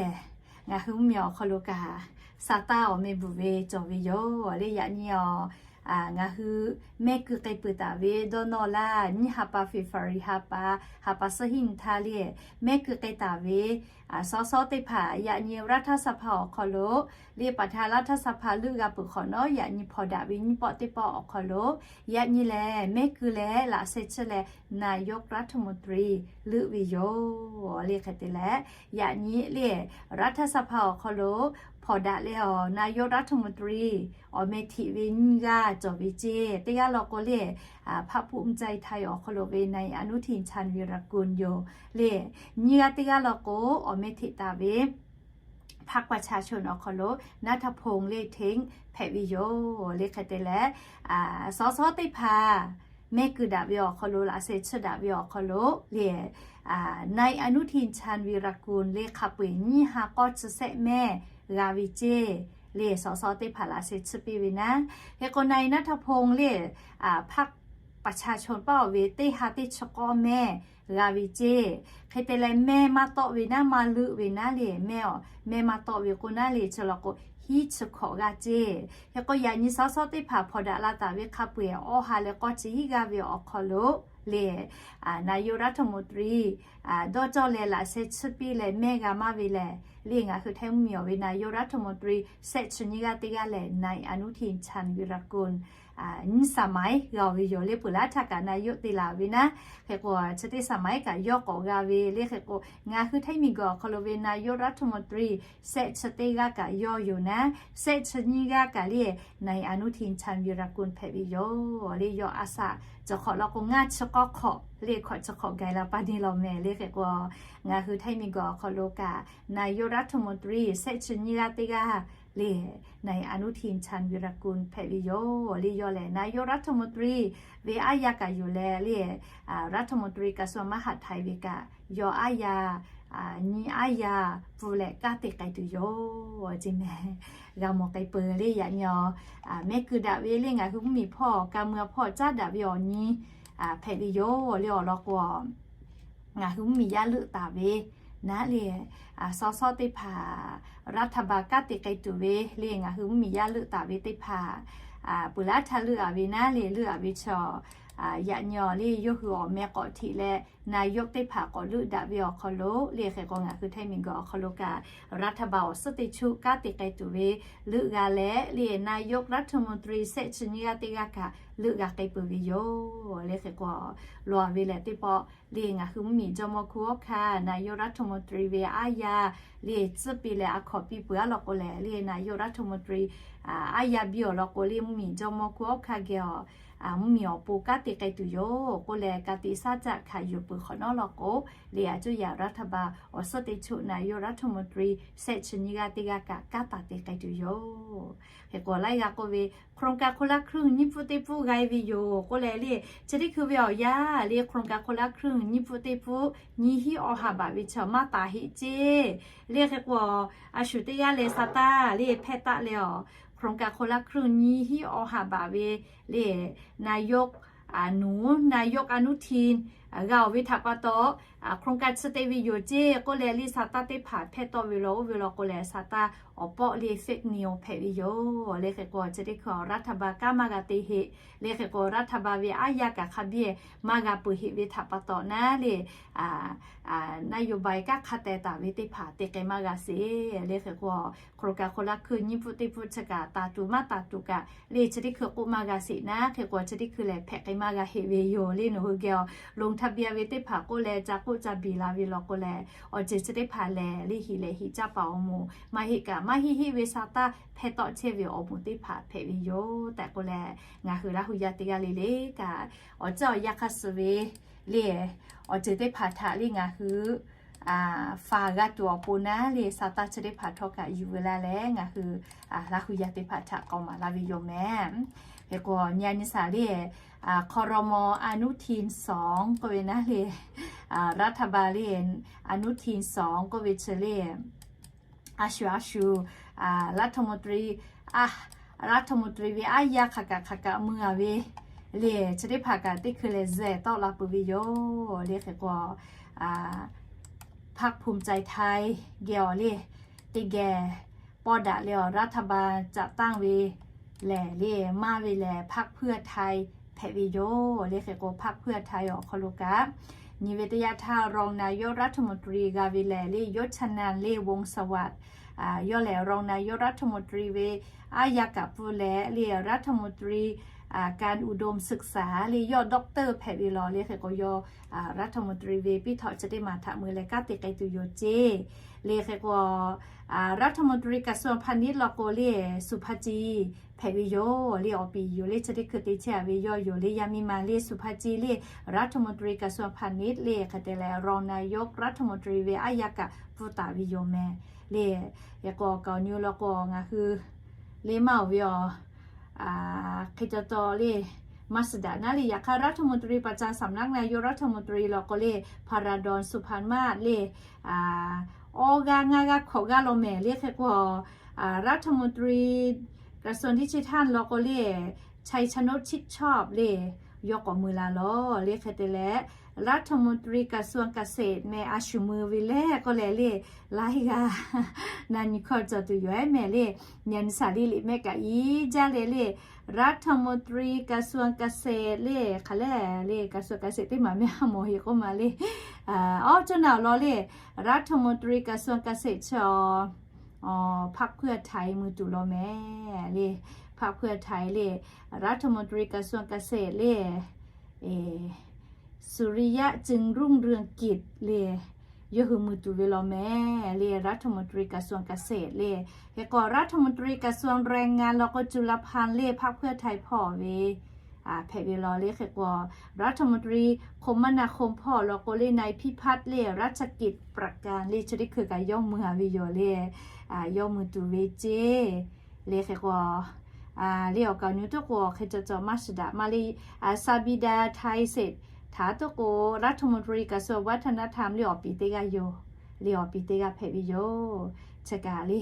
ngaˬ hui mvuhˇmiˬ awˬ hk'aw lo kaꞈ, Saˍtanˍ awˬ meh bvuhꞈ ve cawˬ ve yoˬ le. Yaꞈ nyi awˬ, ngaˬ hui mehˆ keu k'ai peuˬ taˍ ve dawˇ nawˇ laˇ nyiˇ ha pa February ha pa, ha pa suhˉ hiˉ nyi htaˇ le mehˆ keu k'ai taˍ ve สส teˇ hpaˍ yaꞈ nyi รัฐสภา awˬ hk'aw lo le ประธานรัฐสภา leuˆ g'a peuˬ hk'awꞈ nawˉ, yaꞈ nyi hpawnˬ daꞈ ve nyiˇ pawˆ teˇ pawˆ awˬ hk'aw lo yaꞈ nyi lehˬ mehˆ keu leh laꞈ sheh chi leh นายกรัฐมนตรี leuˆ ve yoˬ le. Hk'e te leh yaꞈ nyi le รัฐสภา awˬ hk'aw lo hpawnˬ daꞈ leh awˬ นายกรัฐมนตรี awˬ meh hteꞈ ve nyiˇ g'aˇ cawˬ ve ceˇ. Teˇ g'aˇ law k'o le พรรคภูมิใจไทย awˬ hk'aw lo ve นายอนุทิน ชาญวีรกูล yoˬ le. Nyiˇ g'aˇ teˇ g'aˇ law k'o awˬ meh hteꞈ taˍ ve พรรคประชาชน awˬ hk'aw lo นัทพงษ์ le hteˇ hpehꞈ ve yoˬ le. Hk'e te leh สส teˇ hpaˍ mehˆ keu daꞈ ve awˬ hk'aw lo laꞈ sheh chi daꞈ ve awˬ hk'aw lo le นายอนุทิน ชาญวีรกูล le hk'a peu-eˬ nyiˇ ha k'awˇ chi sehˆ mehˆ g'a ve ceˇ le. สส teˇ hpaˍ laꞈ sheh chi piˇ ve naˉ. Hk'e k'o นาย นัทพงษ์ le พรรคประชาชน paˇ awˬ ve teˇ ha teˇ chi k'awˇ mehˆ g'a ve ceˇ. Hk'e te leh mehˆ maˇ tawˆ ve naˉ, maˇ leuˆ ve naˉ le mehˆ awˬ, mehˆ maˇ tawˆ ve k'o naˉ le chi law k'o hiˉ chi hkawꞈ g'aˇ ceˇ. Hk'e k'o yaꞈ nyi สส teˇ hpaˍ hpawnˬ daꞈ la taˍ ve hk'a peu-eˬ awˇ ha leh k'awˇ chi hiˉ g'aˇ ve awˬ hk'aw lo le นายกรัฐมนตรี dawˇ cawˇ leh laꞈ sheh chi piˇ leh mehˆ g'a maˇ ve lehˬ le ngaˬ hui Htaiˇ mvuhˇmiˬ awˬ ve นายกรัฐมนตรี sehˆ chi nyiˇ g'aˇ teˇ g'aˇ lehˬ นายอนุทิน ชาญวีรกูล nyiˇ สมัย g'a-oˬ ve yoˬ le. Peuˬ laˇ htaˇ kaꞈ นายก te laˬ ve naˉ. Hk'e k'o chi teˇ สมัย kaꞈ yawˇ k'awꞈ g'a ve le. Hk'e k'o ngaˬ hui Htaiˇ miˬguiˬ awˬ hk'aw lo ve นายกรัฐมนตรี sehˆ chi teˇ g'aˇ kaꞈ yawˇ yoˬ naˉ. Sehˆ chi nyiˇ g'aˇ kaꞈ le นายอนุทิน ชาญวีรกูล hpehꞈ ve yoˬ le. Yawˇ a shaꞈ cawˬ hk'awꞈ law k'o ngaˇ chi k'awˇ hk'awꞈ le hkawꞈ chi hk'awꞈ gaˬ la pa neˇ law mehˍ le. Hk'e k'o ngaˬ hui Htaiˇ miˬguiˬ awˬ hk'aw lo kaꞈ นายกรัฐมนตรี sehˆ chi nyiˇ g'aˇ teˇ g'aˇ le นายอนุทิน ชาญวีรกูล hpehꞈ ve yoˬ le. Yawˇ lehˬ นายกรัฐมนตรี ve aˉ yaˇ kaꞈ yoˬ leh le รัฐมนตรี กระทรวงมหาดไทย ve kaꞈ yawˇ aˉ yaˇ nyi aˉ yaˇ pfuhˇ leh kanˉ te k'ai tuˬ yoˬ ceˇ mehˍ. G'a mawˬ k'ai peuˬ le. Yaꞈ nyi awˬ mehˆ keu daꞈ ve le ngaˬ hui mvuhˇmiˬ hpawˇ ka mui a hpawˇ caˉ daꞈ ve awˬ nyi hpehꞈ ve yoˬ le. Awˬ lawn k'o ง ngaˬ hui mvuhˇmiˬ yaˇ leuˆ taˍ ve naˉ le สส teˇ hpaˍ รัฐบาล kanˉ te k'ai tuˬ ve le ngaˬ hui mvuhˇmiˬ yaˇ leuˆ taˍ ve teˇ hpaˍ peuˬ laˇ htaˇ leuˆ-a ve naˉ le leuˆ-a ve chaw yaꞈ nyi awˬ le yawˇ hui awˬ meh k'awꞈ hteꞈ leh นายก teˇ hpaˍ k'awꞈ leuˆ daꞈ ve awˬ hk'aw lo le. Hk'e k'o ngaˬ hui Htaiˇ miˬguiˬ awˬ hk'aw lo kaꞈ รัฐบาล awˬ suhˉ teˇ chuˆ kanˉ te k'ai tuˬ ve leuˆ g'a leh le นายกรัฐมนตรี sehˆ chi nyiˇ g'aˇ teˇ g'aˇ kaꞈ leuˆ g'a k'ai peuˬ ve yoˬ le. Hk'e k'o law-a ve lehˬ teˇ pawˆ le ngaˬ hui mvuhˇmiˬ jawˇmawˇ hkunˉ hawˉ hkanˇ นายกรัฐมนตรี ve aˉ yaˇ le tcuhˉ piˇ leh a hkawꞈ piˇ peuˬ-a law k'o lehˬ le นายกรัฐมนตรี aˉ yaˇ biˇ awˬ lawn k'o le mvuhˇmiˬ jawˇmawˇ hkunˉ hawˉ hkanˇ geh awˬ mvuhˇmiˬ awˬ pon kanˉ te k'ai tuˬ yoˬ k'oˆ leh ka tiꞈ shaˉ caˆ hkanˍ yuˬ peuˬ hk'awꞈ nawˉ law k'o le a cuˇ yaꞈ รัฐบาล awˬ suhˉ teˇ chuˆ นายกรัฐมนตรี sehˆ chi nyiˇ g'aˇ teˇ g'aˇ kaꞈ kanˉ taˍ te k'ai tuˬ yoˬ. Hk'e k'o laiˉ g'aˇ k'oˆ ve โครงการคนละครึ่ง nyiˇ pfuhˇ teˇ pfuhˇ g'a-e ve yoˬ k'oˆ leh le chi teˇ hkui ve awˬ yanˇ le โครงการคนละครึ่ง nyiˇ pfuhˇ teˇ pfuhˇ nyiˇ hinˉ awˬ ha baꞈ ve chaw maˇ taˍ heˆ ceˇ le. Hk'e k'o a shu teˇ g'aˇ leh sa taˇ le hpehˇ taˆ leh awˬ โครงการคนละครึ่ง nyiˇ hinˉ awˬ ha baꞈ ve le นายก nuˬ นายก อนุทิน g'a-oˬ ve htaꞈ pa taw, โครงการ chi te ve yoˬ ceˇ k'oˆ leh, liˇ sa taˇ teˇ hpaˍ hpehˇ tawˆ ve law oˇ ve law k'o leh, sa taˇ awˬ pawˆ liˇ fake news hpehꞈ ve yoˬ. Liˇ hk'e k'o, chi teˇ hkui รัฐบาล kanˉ maˇ g'a te heˆ. Liˇ hk'e k'o, รัฐบาล ve aˉ yaˇ kaꞈ hk'a biˇ maˇ g'a peuˬ heˆ ve htaꞈ pa taw naˉ le, นโยบาย kanˉ hk'a teh taˍ ve teˇ hpaˍ te k'ai maˇ g'a sheˍ. Liˇ hk'e k'o, โครงการ คนละครึ่ง nyiˇ pfuhˇ teˇ pfuhˇ chi kaꞈ taˍ tuˬ maˇ taˍ tuˬ kaꞈ le, chi teˇ hkui k'oˆ maˇ g'a sheˍ naˉ. Hk'e k'o, chi teˇ hkui lehˬ hpehꞈ k'ai maˇ g'a heˆ ve yoˬ. Liˇ nawˬ hui geh awˬ ลงทะเบียน ve teˇ hpaˍ k'oˆ leh, ca k'oˆ ca biˬ la ve law k'o leh, awˬ ceuˬ chi teˇ hpaˍ lehˬ, liˇ hiˍ lehˬ hiˍ caˇ paˍ awˬ moˍ maˇ heˆ kaꞈ, maˇ heˆ heˆ ve sa taˇ hpehˇ tawˆ chehˇ ve awˬ moˍ teˇ hpaˍ hpehꞈ ve yoˬ tehꞈ k'oˆ leh, ngaˬ hui Laˇ hu yaˇ teˇ g'aˇ le le kaꞈ, awˬ ceuˬ awˬ yanˇ hk'aˇ suh ve le, awˬ ceuˬ teˇ hpaˍ htaꞈ le ngaˬ hui faˍ g'a tuˬ awˬ pon naˉ le, sa taˇ chi teˇ hpaˍ htawˇ kaꞈ yuˬ ve laˇ leh, ngaˬ hui Laˇ hu yaˇ teˇ hpaˍ htaꞈ k'awꞈ maˍ laˇ ve yoˬ meh. Hk'e k'o, nyi a nyi saˍ le, ครม. อนุทิน สอง k'oˆ ve naˉ le, รัฐบาล le, อนุทิน สอง k'oˆ ve chi le, a shu a shu, รัฐมนตรี a, รัฐมนตรี ve aˉ yaˇ hk'aˬ kaꞈ hk'aˬ kaꞈ mui a ve le, chi teˇ hpaˍ kaꞈ teˇ hkui lehˬ zuhꞈ tawˆ la peuˬ ve yoˬ. Liˇ hk'e k'o, พรรคภูมิใจไทย geh awˬ le, teˇ geh pawˇ daꞈ leh awˬ รัฐบาล จัดตั้ง ve lehˬ le, maˇ ve lehˬ พรรคเพื่อไทย hpehꞈ ve yoˬ. Liˇ hk'e k'o, พรรคเพื่อไทย awˬ hk'aw lo kaꞈ, nyi ve teˇ yanˇ htaˇ รองนายกรัฐมนตรี g'a ve lehˬ le, ยศชนันท์ le, วงศ์สวัสดิ์ yawˇ lehˬ รองนายกรัฐมนตรี ve aˉ yaˇ kaꞈ pfuhˇ leh le, รัฐมนตรี การอุดมศึกษา le, yawˇ ด็อกเตอร์ hpehꞈ ve law. Liˇ hk'e k'o, yawˇ รัฐมนตรี ve piˇ htawꞈ chi teˇ maˬ htaꞈ mui leh kanˉ te k'ai tuˬ yoˬ ceˇ. Liˇ hk'e k'o, รัฐมนตรี กระทรวงพาณิชย์ law k'o le, สุภาจี hpehꞈ ve yoˬ. Liˇ awˬ piˍ yoˬ le, chi teˇ hkui te chehˇ a ve yawˇ yoˬ le. Yaˇ miˇ ma le, สุภาจี le, รัฐมนตรี กระทรวงพาณิชย์ le, hk'e te leh รองนายกรัฐมนตรี ve aˉ yaˇ kaꞈ pfuhˇ taˍ ve yoˬ meh. Liˇ hk'e k'o, awˬ kaˍ awˬ nyi law k'o ngaˬ hui le maˇ oˬ ve awˬ hk'e caw taw le, maˇ suh daꞈ naˉ le. Yaꞈ hk'aˇ รัฐมนตรีประจำสำนักนายกรัฐมนตรี law k'o le, พาราดอน สุพรรณมาศ le, awˇ g'aˇ ngaˇ g'aˇ hkawꞈ g'aˇ law meh. Liˇ hk'e k'o, รัฐมนตรี กระทรวงดิจิทัล law k'o le, ชัยชนก ชิดชอบ le, yawˇ k'awꞈ mui la law. Liˇ hk'e te leh รัฐมนตรี กระทรวงเกษตร meh, a shu mui ve leh k'oˆ leh le, laiˉ g'aˇ na nyi hkawˇ cawˬ tuˬ yoˬ ehˉ meh le. Nyi a nyi saˍ le, liꞈ mehˆ kaꞈ iˉ jaˇ leh le, รัฐมนตรี กระทรวงเกษตร le, hk'aˬ lehˬ le, กระทรวงเกษตร teˇ maˬ meh a mawˬ heˆ k'oˆ ma le. Awˉ cawˇ na awˬ lawn le, รัฐมนตรี กระทรวงเกษตร chi awˬ พรรคเพื่อไทย mui tuˬ law meh le. พรรคเพื่อไทย le, รัฐมนตรี กระทรวงเกษตร le, สุริยะ จึงรุ่งเรืองกิจ le, yawˇ hui mui tuˬ ve law meh le, รัฐมนตรี กระทรวงเกษตร le. Hk'e k'o, รัฐมนตรี กระทรวงแรงงาน law k'o, จุลพันธ์ le, พรรคเพื่อไทย hpawˇ ve hpehꞈ ve law. Liˇ hk'e k'o, รัฐมนตรี คมนาคม hpawˇ law k'o le, นายพิพัฒน์ le, รัชกิจ ประการ le, chi teˇ hkui kaꞈ yawˇ mui a ve yoˬ le, yawˇ mui tuˬ ve ceˇ. Liˇ hk'e k'o, le awˬ kaˍ awˬ nu teˇ k'o hk'e caw caw maˇ suh daꞈ ma le. สาบิดาไทยเศรษฐา teˇ k'o, รัฐมนตรี กระทรวงวัฒนธรรม le awˬ piˍ teˇ g'aˇ yoˬ. Le awˬ piˍ teˇ g'aˇ hpehꞈ ve yoˬ. Chi kaꞈ le,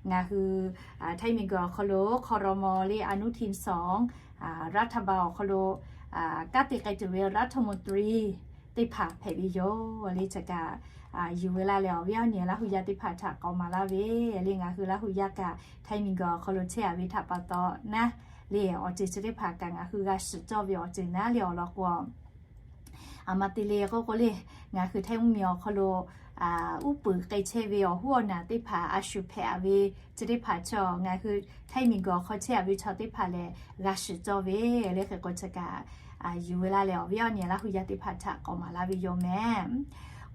ngaˬ hui Htaiˇ miˬguiˬ awˬ hk'aw lo ครม. le อนุทิน สอง, รัฐบาล awˬ hk'aw lo kanˉ te k'ai tuˬ ve รัฐมนตรี teˇ hpaˍ hpehꞈ ve yoˬ. Le chi kaꞈ yuˬ ve laˇ leh, awˬ viˉ awˬ nyi Laˇ hu yaˇ teˇ hpaˍ htaꞈ k'awꞈ maˍ laˇ ve le. Ngaˬ hui Laˇ hu yaˇ kaꞈ Htaiˇ miˬguiˬ awˬ hk'aw lo chehˇ a ve htaꞈ pa taw naˉ le, awˬ ceuˬ chi teˇ hpaˍ kaꞈ ngaˬ hui g'a shiˍ cawˇ ve awˬ ceuˬ naˉ le awˬ lawn k'o, a ma te le k'oˆ k'o le, ngaˬ hui Htaiˇ mvuhˇ miˬ awˬ hk'aw lo uˉ peunˍ k'ai chehˇ ve awˬ hoˉ awˬ naˬ teˇ hpaˍ a shu hpehꞈ a ve chi teˇ hpaˍ chaw, ngaˬ hui Htaiˇ miˬguiˬ awˬ hk'aw chehˇ a ve chaw teˇ hpaˍ lehˬ g'a shiˍ cawˇ ve le. Hk'e k'o chi kaꞈ yuˬ ve laˇ leh, awˬ viˉ awˬ nyi Laˇ hu yaˇ teˇ hpaˍ htaꞈ k'awꞈ maˍ laˇ ve yoˬ meh.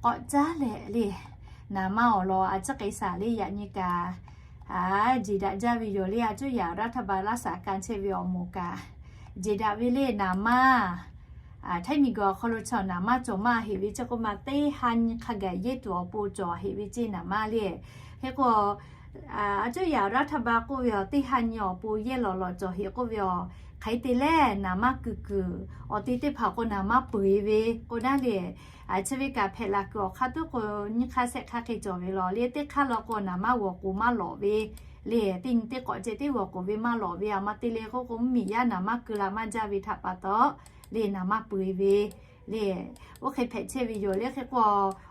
K'awꞈ caˉ leh le, naˍ manˇ awˬ lawn a ciˉ k'ai shaˍ le, yaꞈ nyi kaꞈ jeˬ daꞈ jaˇ ve yoˬ le. A cuˇ yaꞈ รัฐบาล laˇ shaˍ ka chehˇ ve awˬ moˍ kaꞈ jeˬ daꞈ ve le. Naˍ manˇ Htaiˇ miˬguiˬ awˬ hk'aw lo chaw naˍ manˇ cawˬ maˇ heꞈ ve ceˇ k'oˆ ma, teˇ ha nyi hk'a gaˬ yehˇ tuˬ awˬ pon cawˬ heꞈ ve ceˇ naˍ manˇ le. Hk'e k'o, a cuˇ yaꞈ รัฐบาล k'oˆ ve awˬ teˇ ha nyi awˬ pon yehˇ lawꞈ lawꞈ cawˬ heꞈ k'oˆ ve awˬ, hk'aˬ hk'e te leh naˍ manˇ kuiˬ kuiˬ awˬ te teˇ hpaˍ k'o naˍ manˇ peu eˬ ve k'o naˉ le. Chi ve kaꞈ hpehꞈ la kuiˬ awˬ hk'aˇ tuˉ k'o, nyiˇ hk'aˇ shehˆ hk'aˇ hk'e cawˬ ve law le. Teˇ hk'aˇ law k'o naˍ manˇ g'awˬ k'oˍ maˇ lawꞈ ve le. Teˇ nyi teˇ k'awꞈ ceh teˇ g'awˬ k'oˍ ve maˇ lawꞈ ve. A ma te le k'oˆ k'o, mvuhˇ miˬ yaˇ naˍ manˇ keu la maˇ jaˇ ve htaꞈ pa taw le, naˍ manˇ peu eˬ ve le, oˇ hk'e hpehꞈ chehˇ ve yoˬ le. Hk'e k'o,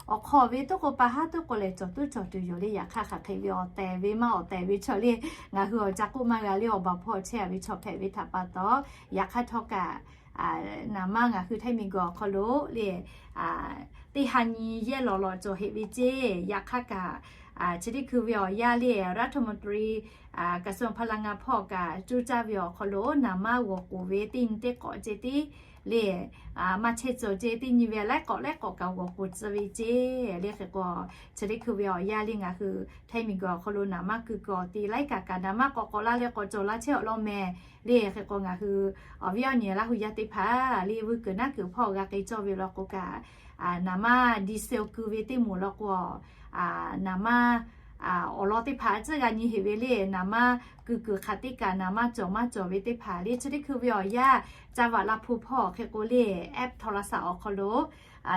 awˬ hk'aw ve toˉ k'o pa haˉ toˉ k'o lehˬ cawˬ tuˉ cawˬ tuˬ yoˬ le. Yaꞈ hk'aˇ hk'aˬ hk'e ve awˬ tehˬ ve maˇ awˬ tehˬ ve chaw le, ngaˬ hui awˬ ca k'oˆ maˇ g'a le, awˬ baˬ hpawˇ chehˇ a ve chaw hpehꞈ ve htaꞈ pa taw, yaꞈ hk'aˇ htawˇ kaꞈ naˍ manˇ ngaˬ hui Htaiˇ miˬguiˬ awˬ hk'aw lo le, teˇ ha nyi yehˇ lawˬ lawꞈ cawˬ heꞈ ve ceˇ. Yaꞈ hk'aˇ kaꞈ chi teˇ hkui ve awˬ yanˇ le, รัฐมนตรี กระทรวงพลังงาน hpawˇ kaꞈ coˇ caˇ ve awˬ hk'aw lo naˍ manˇ g'awˬ k'oˍ ve teˇ nyi teˇ k'awꞈ ceh tiˉ le, maˇ chehˇ cawˬ ceh teˇ nyi ve laiˉ k'awꞈ laiˉ k'awꞈ kaꞈ g'awˬ k'oˍ tcuh ve ceˇ. Le hk'e k'o, chi teˇ hkui ve awˬ yanˇ le ngaˬ hui Htaiˇ miˬguiˬ awˬ hk'aw lo naˍ manˇ keu kuiˬ awˬ ti laiˉ kaꞈ kaꞈ naˍ manˇ k'awꞈ k'awꞈ la leh k'awꞈ cawˬ la chehˇ awˬ lawn mehˍ. Le hk'e k'o ngaˬ hui awˬ viˉ awˬ nyi Laˇ hu yaˇ teˇ hpaˍ le vuiˇ kuiˬ naˉ kuiˬ hpawˇ g'a k'ai cawˇ ve law k'o kaꞈ, naˍ manˇ diesel keu ve teˇ moˍ law k'o, naˍ manˇ awˬ lawn teˇ hpaˍ tcuhˉ g'a nyi heꞈ ve le. Naˍ manˇ keu kuiˬ hk'aˬ teˇ kaꞈ naˍ manˇ cawˬ maˇ cawˬ ve teˇ hpaˍ le chi teˇ hkui ve awˬ yanˇ, จังหวัดลำพูน hpawˇ hk'e k'o le, app โทรศัพท์ awˬ hk'aw lo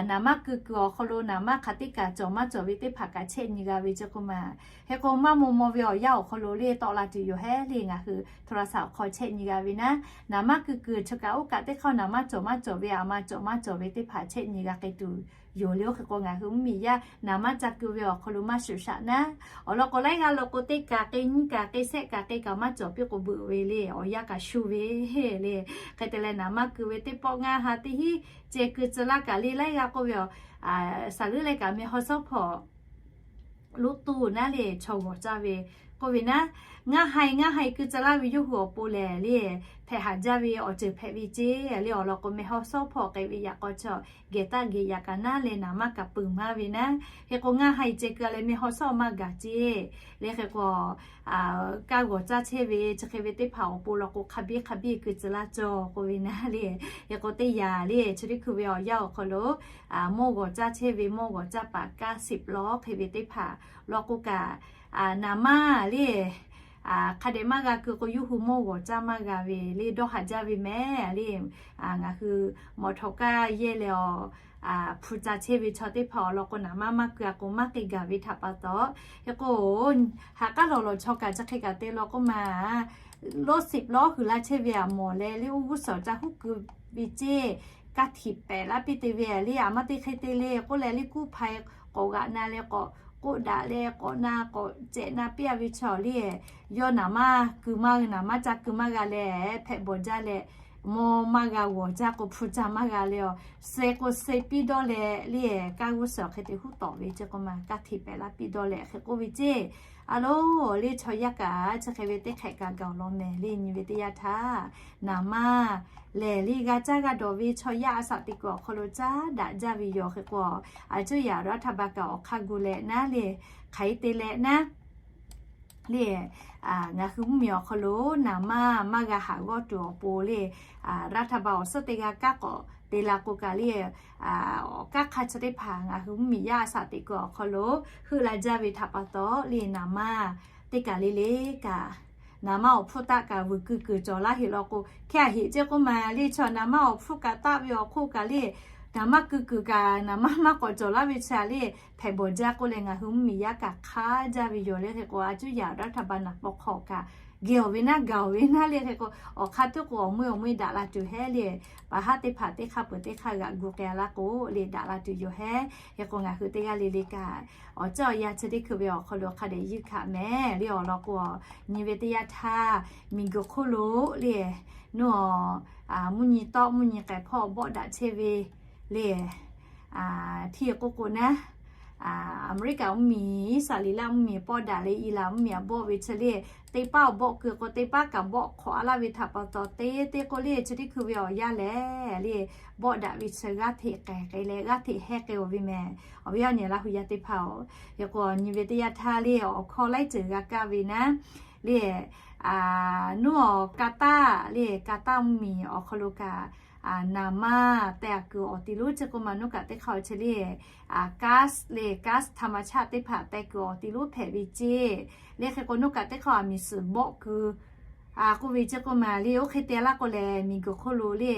naˍ manˇ keu kuiˬ awˬ hk'aw lo naˍ manˇ hk'aˬ teˇ kaꞈ cawˬ maˇ cawˬ ve teˇ hpaˍ kaꞈ chehˇ nyi g'a ve ceˇ k'oˆ ma. Hk'e k'o maˇ maw maw ve awˬ yanˇ awˬ hk'aw lo le tawˆ la tuˬ yoˬ hehˉ le ngaˬ hui โทรศัพท์ awˬ hk'aw chehˇ nyi g'a ve naˉ, naˍ manˇ keu kuiˬ chi kaꞈ oˇ kaꞈ teˇ hk'aˇ naˍ manˇ cawˬ maˇ cawˬ ve, aˬ ma cawˬ maˇ cawˬ ve teˇ hpaˍ chehˇ nyi g'a k'ai tuˬ yoˬ le. Oˇ hk'e k'o ngaˬ hui mvuhˇmiˬ yaˇ naˍ manˇ ca keu ve awˬ hk'aw lo maˇ shuˍ shaꞈ naˉ, awˬ lawn k'o laiˉ g'aˇ lo k'o teˇ kaꞈ k'e nyiˇ kaꞈ k'e shehˆ kaꞈ k'e kaꞈ maˇ cawˬ piˇ k'o beuꞈ ve le, awˬ yanˇ kaꞈ shu ve le. Hk'e te leh naˍ manˇ keu ve teˇ pawˆ ngaˇ ha teˇ hinˉ ceh keu tcuh laˇ kaꞈ le laiˉ g'aˇ k'oˆ ve a, saˍ leuˉ leh kaꞈ meh haw shawˉ hpawꞈ lo tuˬ naˉ le chaw g'awˬ caˇ ve k'oˆ ve naˉ, ngaˇ ha ngaˇ ha keu tcuh laˇ ve yawˇ hui awˬ pon lehˬ le hpehꞈ haˍ jaˇ ve awˬ ceuˬ hpehꞈ ve ceˇ le. Awˬ lawn k'o meh haw shawˉ hpawꞈ k'ai ve yaꞈ k'aw chaw geh taˆ geh yaꞈ kaꞈ naˉ leh naˍ manˇ kaꞈ peuˬ maˇ ve naˉ. Hk'e k'o ngaˇ ha ceh keu leh meh haw shawˉ maˇ gaˬ ceˇ le. Hk'e k'o kaˇ g'awˬ caˇ chehˇ ve chi hk'e ve teˇ hpaˍ awˬ pon law k'o hk'a biˇ hk'a biˇ keu tcuh laˇ cawˬ k'oˆ ve naˉ le. Hk'e k'o teˇ yanˇ le chi teˇ hkui ve awˬ yanˇ awˬ hk'aw lo mawˇ g'awˬ caˇ chehˇ ve mawˇ g'awˬ caˇ paˍ เก้าสิบล้อ hk'e ve teˇ hpaˍ law k'o kaꞈ, naˍ manˇ le hk'a dehꞈ maˇ g'a keu k'o yawˇ hui mawˇ g'awˬ caˇ maˇ g'a ve le dawˇ haˍ jaˇ ve mehˍ le. Ngaˬ hui mawˬ htaw kaˇ yehˇ leh awˬ hpu ca chehˇ ve chaw teˇ hpaˍ awˬ lawn k'o naˍ manˇ maˇ keu a k'o maˇ k'e gaˬ ve htaꞈ pa taw, hk'e k'o ha k'aˉ lawˬ lawˬ chaw kaꞈ chi hk'e kaꞈ te law k'oˆ ma, รถสิบล้อ hui laˇ chehˇ ve aꞈ mawˬ leh le oˇ g'uˇ suhˍ ca huˉ keu ve ceˇ, kaˇ htiꞈ pehˍ laˇ piˇ te ve le. Aˬ ma te hk'e te le k'oˆ leh le kuˇ hpaˍ k'awꞈ g'aꞈ na leh k'awꞈ k'oˆ daꞈ leh k'awꞈ na k'awꞈ cehꞈ na piˇ a ve chaw le, yawˇ naˍ manˇ keu maˇ g'a, naˍ manˇ ca keu maˇ g'a leh hpehꞈ bawˬ jaˇ leh mawˇ maˇ g'a g'awˬ jaˇ k'o hpu ca maˇ g'a leh a, suh k'o suh piˇ dawˇ leh le kaˇ g'uˇ suhˍ hk'e te huˉ tawˍ ve ceˇ k'oˆ ma, kaˇ htiꞈ pehˍ laˇ piˇ dawˇ leh hk'e k'oˆ ve ceˇ. A lo, le chaw yaˇ kaꞈ chi hk'e ve teˇ hk'ehꞈ kaꞈ gaˬ awˬ lawn mehˍ le nyi ve teˇ yanˇ htaˇ, naˍ manˇ lehˬ le g'a caˇ g'a dawˬ ve chaw yaˇ a shaꞈ teꞈ kuiˬ awˬ hk'aw lo caˉ daꞈ jaˇ ve yoˬ. Hk'e k'o a cuˇ yaꞈ รัฐบาล kaꞈ awˬ hk'aˇ gu leh naˉ le hk'aˬ hk'e te leh naˉ le ngaˬ hui mvuhˇmiˬ awˬ hk'aw lo naˍ manˇ maˇ g'a haꞈ g'awˇ tuˬ awˬ pon le, รัฐบาล awˬ suhˉ teˇ g'aˇ kaˉ k'awꞈ te la k'o kaꞈ le, awˬ kaˉ hk'a chi teˇ hpaˍ ngaˬ hui mvuhˇmiˬ yaˇ a shaꞈ teꞈ kuiˬ awˬ hk'aw lo heuˆ la jaˇ ve htaꞈ pa taw le naˍ manˇ teˇ kaˬ le le kaꞈ naˍ manˇ awˬ hpfuhˇ taˆ kaꞈ vuiˬ keu kuiˬ cawˬ laˇ heˆ law k'o hkehˇ a heˆ ceˇ k'oˆ ma le chaw naˍ manˇ awˬ hpfuhˇ kaꞈ taˆ ve awˬ hk'oˆ kaꞈ le naˍ manˇ keu kuiˬ kaꞈ naˍ manˇ maˇ k'awꞈ cawˬ laˇ ve chi a le hpehꞈ bawˬ jaˇ k'oˆ leh ngaˬ hui mvuhˇmiˬ yaˇ kaꞈ hk'aˇ jaˇ ve yoˬ le. Hk'e k'o a cuˇ yaꞈ รัฐบาล naˍ paw hk'aw kaꞈ geh awˬ ve naˉ gaˬ awˬ ve naˉ le. Hk'e k'o awˬ hk'aˇ tuˉ k'o awˬ meuˇ awˬ meuˇ daꞈ la tuˬ hehˉ le, paˍ haˉ teˇ hpaˍ teˇ hk'aˇ peuˬ teˇ hk'aˇ g'aꞈ gu k'ai a laˇ k'o le daꞈ la tuˬ yoˬ hehˉ. Hk'e k'o ngaˬ hui teˇ g'aˇ le le kaꞈ awˬ ceuˬ awˬ yanˇ chi teˇ hkui ve awˬ hk'aw lo hk'a dehꞈ yuˇ hkanˍ mehˍ le awˬ lawn k'o, nyi ve teˇ yanˇ htaˇ miˬguiˬ hk'oˆ lo le, nuˇ a, mvuhˇ nyi tawˆ mvuhˇ nyi k'ai hpawˇ bawˆ daꞈ chehˇ ve le, htiˇ k'oˆ k'o naˉ, Aˍmeˍriˆkaˍ mvuhˇmiˬ, Iˉsaˍreˍlaˆ mvuhˇmiˬ pawˆ daꞈ leh Iˉlaˍn mvuhˇmiˬ a bawˆ ve chi le, teˇ paˉ awˬ bawˆ keu k'o teˇ paˉ kaꞈ bawˆ hk'awꞈ a laˇ ve htaꞈ pa taw te te k'o le chi teˇ hkui ve awˬ yanˇ lehˬ le, bawˆ daꞈ ve chi g'aˇ hteꞈ k'ehˬ k'ai leh g'aˇ hteꞈ hehˇ k'ai awˬ ve mehˍ. Awˬ viˉ awˬ nyi Laˇ hu yaˇ teˇ hpaˍ-oˬ, hk'e k'o nyi ve teˇ yanˇ htaˇ le awˬ hkawˇ laiˉ ceuˬ g'a kaˇ ve naˉ le, nuˇ a, Kaˇtaˆ le, Kaˇtaˆ mvuhˇmiˬ awˬ hk'aw lo kaꞈ naˍ manˇ tehꞈ a kuiˬ awˬ ti lonˉ ceˇ k'oˆ ma nuˇ kaꞈ teˇ hk'aˇ chi le, gas le, gas ธรรมชาติ teˇ hpaˍ tehꞈ kuiˬ awˬ ti lonˉ hpehꞈ ve ceˇ. Le hk'e k'o nuˇ kaꞈ teˇ hk'aˇ a miˬ suhˍ bawˆ keu k'oˆ ve ceˇ k'oˆ ma le oˇ hk'e te laˇ k'o lehˬ miˬguiˬ hk'oˆ lo le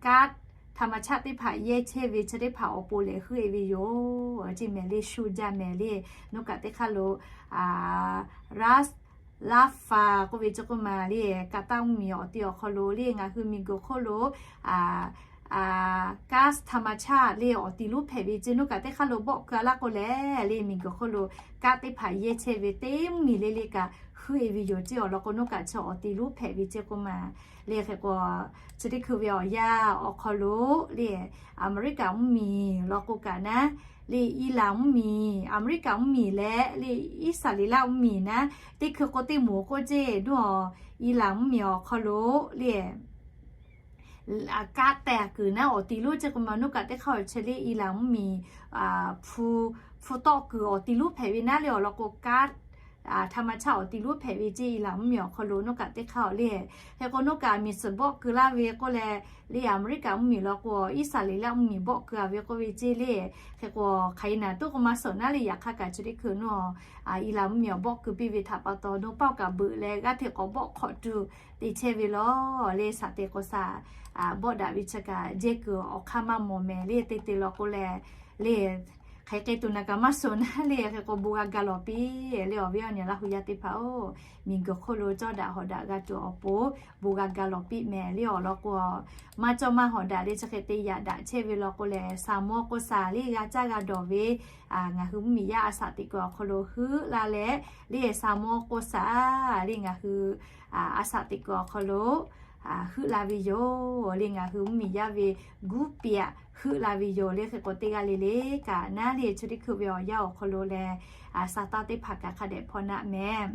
gas ธรรมชาติ teˇ hpaˍ yehˇ chehˇ ve chi teˇ hpaˍ awˬ pon lehˬ heuˆ e ve yoˬ. Ceˇ mehˍ le shu jaˇ mehˍ le, nuˇ kaꞈ teˇ hk'aˇ lo Ras Lafa k'oˆ ve ceˇ k'oˆ ma le, Kaˇtaˆ mvuhˇmiˬ awˬ ti awˬ hk'aw lo le ngaˬ hui miˬguiˬ hk'oˆ lo a gas ธรรมชาติ le awˬ ti lonˉ hpehꞈ ve ceˇ. Nawˉ kaꞈ teˇ hk'aˇ lo bawˆ keu a laˇ k'o lehˬ le, miˬguiˬ hk'oˆ lo kaꞈ teˇ hpaˍ yehˇ chehˇ ve teˇ mvuhˇmiˬ le le kaꞈ heuˆ e ve yoˬ ceˇ. Awˬ lawn k'o nawˉ kaꞈ chi awˬ ti lonˉ hpehꞈ ve ceˇ k'oˆ ma le. Hk'e k'o, chi teˇ hkui ve awˬ yanˇ awˬ hk'aw lo le, Aˍmeˍriˆkaˍ mvuhˇmiˬ lawn k'o kaꞈ naˉ le, Iˉlaˍ mvuhˇmiˬ, Aˍmeˍriˆkaˍ mvuhˇmiˬ leh le, Iˉsaˍreˍlaˆ mvuhˇmiˬ naˉ, teˇ hkui k'o teˇ moˍ k'oˆ ceˇ. Nawˉ Iˉlaˍ mvuhˇmiˬ awˬ hk'aw lo le kaꞈ tehˬ kuiˬ naˉ awˬ ti lonˉ ceˇ k'oˆ ma. Nawˉ kaꞈ teˇ hk'aˇ awˬ chi le Iˉlaˍ mvuhˇmiˬ hpu, hpu tawˆ kuiˬ awˬ ti lonˉ hpehꞈ ve naˉ le. Awˬ lawn k'o kaꞈ ธรรมชาติ awˬ ti lonˉ hpehꞈ ve ceˇ. Iˉlaˍ mvuhˇmiˬ awˬ hk'aw lo nawˉ kaꞈ teˇ hk'aˇ le. Hk'e k'o nawˉ kaꞈ miˬ suhˍ bawˆ keu laˇ ve k'oˆ leh le, Aˍmeˍriˆkaˍ mvuhˇmiˬ lawn k'o Iˉsaˍreˍlaˆ mvuhˇmiˬ bawˆ keu a ve k'oˆ ve ceˇ le. Hk'e k'o hk'aˬ hk'e naˍ tuˉ k'oˆ ma suhˍ naˉ le. Yaꞈ hk'aˇ kaꞈ chi teˇ hkui nawˉ Iˉlaˍ mvuhˇmiˬ awˬ bawˆ keu piˇ ve htaꞈ pa taw, nawˉ paˆ kaꞈ beuꞈ leh g'aˇ hteꞈ k'awꞈ bawˆ hk'awꞈ tuˬ te chehˇ ve law le. Saˍ te k'o saˍ bawˆ daꞈ ve chi kaꞈ jehˇ kuiˬ awˬ hk'aˇ maˇ mawˬ mehˍ le. Te te law k'o leh le, hk'aˬ hk'e tuˬ naˍ kaꞈ maˇ suhˍ naˉ le. Hk'e k'o bon g'a ga lawˬ piˇ le. Awˬ viˉ awˬ nyi Laˇ hu yaˇ teˇ hpaˍ-oˬ, miˬguiˬ hk'oˆ lo cawˇ daꞈ hawˍ daꞈ g'a tuˬ awˬ pon bon g'a ga lawˬ piˇ mehˍ le. Awˬ lawn k'o maˇ cawˇ maˇ hawˍ daꞈ le, chi hk'e te yaꞈ daꞈ chehˇ ve law k'o lehˬ, saˍ mawˇ k'o saˍ le g'a caˇ g'a dawˬ ve ngaˬ hui mvuhˇmiˬ yaˇ a shaꞈ teꞈ kuiˬ awˬ hk'aw lo heuˆ la leh le, saˍ mawˇ k'o saˍ le ngaˬ hui a shaꞈ teꞈ kuiˬ awˬ hk'aw lo heuˆ la ve yoˬ le. Ngaˬ hui mvuhˇmiˬ yaˇ ve guˇ piꞈ heuˆ la ve yoˬ le. Hk'e k'o teˇ g'aˇ le le kaꞈ naˉ le, chi teˇ hkui ve awˬ yanˇ awˬ hk'aw lo leh saˍ taˇ teˇ hpaˍ kaꞈ hk'a dehꞈ hpaw naˆ mehˍ.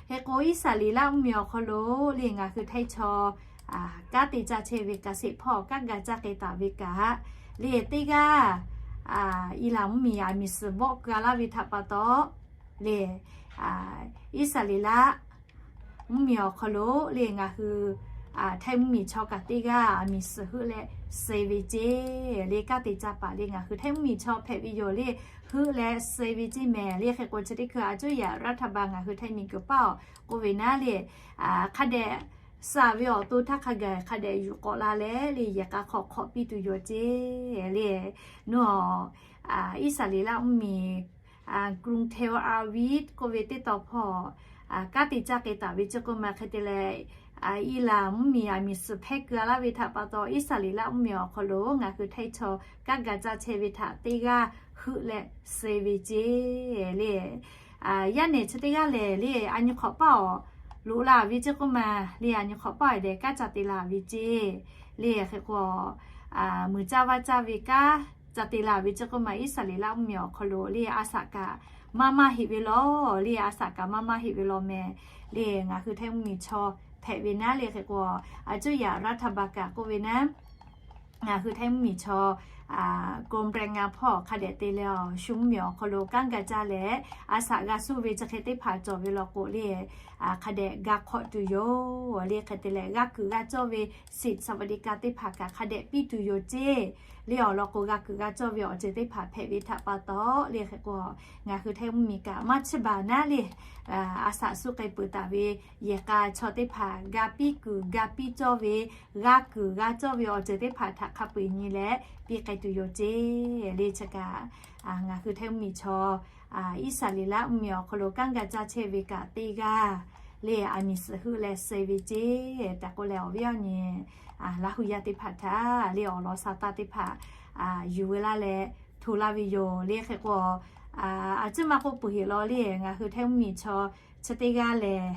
Hk'e k'o Iˉsaˍreˍlaˆ mvuhˇmiˬ awˬ hk'aw lo le ngaˬ hui htaiˇ chaw kanˉ te caˇ chehˇ ve kaꞈ sheˍ hpawˇ kanˉ ga caˇ k'ai taˍ ve kaꞈ le, teˇ g'aˇ Iˉlaˍ mvuhˇmiˬ aˬ miˍ suhˍ bawˆ keu a laˇ ve htaꞈ pa taw le, Iˉsaˍreˍlaˆ mvuhˇmiˬ awˬ hk'aw lo le ngaˬ hui htaiˇ mvuhˇmiˬ chaw kaꞈ teˇ g'aˇ aˬ miˍ suhˍ heuˆ leh suh ve ceˇ le. Kanˉ te caˇ paˍ le ngaˬ hui htaiˇ mvuhˇmiˬ chaw hpehꞈ ve yoˬ le, heuˆ leh suh ve ceˇ mehˍ le. Hk'e k'o chi teˇ hkui aˬ cuˇ yaꞈ รัฐบาล ngaˬ hui htaiˇ miˬguiˬ paˇ awˬ k'oˆ ve naˉ le, hk'a dehꞈ suh ve awˬ to htaˇ hk'a gaˬ hk'a dehꞈ yuˬ k'awꞈ la leh le, yehˬ k'a hk'aw hk'awꞈ piˇ tuˬ yoˬ ceˇ le. Nawˉ Iˉsaˍreˍlaˆ mvuhˇmiˬ Kruh Tel Aviv k'oˆ ve teˇ taw hpawˇ kanˉ te caˇ k'ai taˍ ve ceˇ k'oˆ ma. Hk'e te leh Iˉlaˍ mvuhˇmiˬ aˬ miˍ suhˍ hpehˇ keu a laˇ ve htaꞈ pa taw Iˉsaˍreˍlaˆ mvuhˇmiˬ awˬ hk'aw lo ngaˬ hui htaiˇ chaw kanˉ ga caˇ chehˇ ve htaꞈ teˇ g'aˇ heuˆ leh suh ve ceˇ le. Yaˇ nehˬ chi teˇ g'aˇ lehˬ le, aˬ nyi hk'awꞈ paˇ awˬ loꞈ la ve ceˇ k'oˆ ma le. Aˬ nyi hk'awꞈ paˇ awˬ dehꞈ kanˉ ca te la ve ceˇ le. Hk'e k'o muiˬ caˇ vaˇ caˇ ve kanˉ ca te la ve ceˇ k'oˆ ma. Iˉsaˍreˍlaˆ mvuhˇmiˬ awˬ hk'aw lo le a shaꞈ kaꞈ maˇ maˇ heꞈ ve law le, a shaꞈ kaꞈ maˇ maˇ heꞈ ve law mehˍ le. Ngaˬ hui htaiˇ mvuhˇmiˬ chaw hpehꞈ ve naˉ le. Hk'e k'o aˬ cuˇ yaꞈ รัฐบาล kaꞈ k'oˆ ve naˉ, ngaˬ hui htaiˇ mvuhˇmiˬ chaw กรมแรงงาน hpawˇ hk'a dehꞈ te leh awˬ shu mvuhˇmiˬ awˬ hk'aw lo kanˉ ga caˇ leh a shaꞈ g'a suh ve chi hk'e teˇ hpaˍ cawˬ ve law k'o le, hk'a dehꞈ ga hk'awꞈ tuˬ yoˬ le. Hk'e te leh g'a kuiˬ g'a cawˇ ve สิทธิ์สวัสดิการ teˇ hpaˍ kaꞈ hk'a dehꞈ piˇ tuˬ yoˬ ceˇ le. Awˬ lawn k'o g'a kuiˬ g'a cawˇ ve awˬ ceuˬ teˇ hpaˍ hpehꞈ ve htaꞈ pa taw le. Hk'e k'o ngaˬ hui htaiˇ mvuhˇmiˬ kaꞈ maˇ chiˇ baˬ naˉ le, a shaꞈ suh k'ai peuˬ taˍ ve yehˬ k'a chaw teˇ hpaˍ ga piˇ kuiˬ ga piˇ cawˇ ve, g'a kuiˬ g'a cawˇ ve awˬ ceuˬ teˇ hpaˍ htaꞈ hk'a peu-eˬ nyi leh piˇ k'ai tuˬ yoˬ ceˇ le. Chi kaꞈ ngaˬ hui htaiˇ mvuhˇmiˬ chaw Iˉsaˍreˍlaˆ mvuhˇmiˬ awˬ hk'aw lo kanˉ ga caˇ chehˇ ve kaꞈ teˇ g'aˇ le, aˬ miˍ suhˍ heuˆ leh suh ve ceˇ tehꞈ k'oˆ leh awˬ viˉ awˬ nyi Laˇ hu yaˇ teˇ hpaˍ htaꞈ le awˬ lawn sha taˇ teˇ hpaˍ yuˬ ve laˇ leh hto laˇ ve yoˬ le. Hk'e k'o aˬ cuˇ maˇ k'oˆ peuˬ heꞈ law le, ngaˬ hui htaiˇ mvuhˇmiˬ chaw chi teˇ g'aˇ lehˬ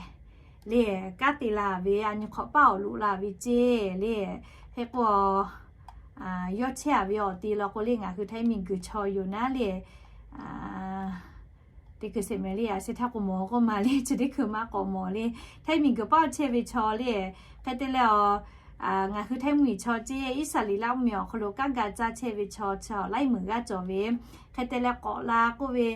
le kanˉ te la ve aˬ nyi hk'awꞈ paˇ awˬ loꞈ la ve ceˇ le. Hk'e k'o yawˇ chehˇ a ve awˬ ti law k'o le ngaˬ hui htaiˇ miˬguiˬ chaw yoˬ naˉ le, teˇ hkui sheˍ mehˍ le, a sheh htaˇ k'o mawˬ k'oˆ ma le, chi teˇ hkui maˇ k'awꞈ mawˬ le. Htaiˇ miˬguiˬ paˇ chehˇ ve chaw le, hk'e te leh a ngaˬ hui htaiˇ mvuhˇmiˬ chaw ceˇ Iˉsaˍreˍlaˆ mvuhˇmiˬ awˬ hk'aw lo kanˉ ga caˇ chehˇ ve chaw chi laiˉ meunˍ g'aˇ cawˬ ve, hk'e te leh k'awꞈ la k'oˆ ve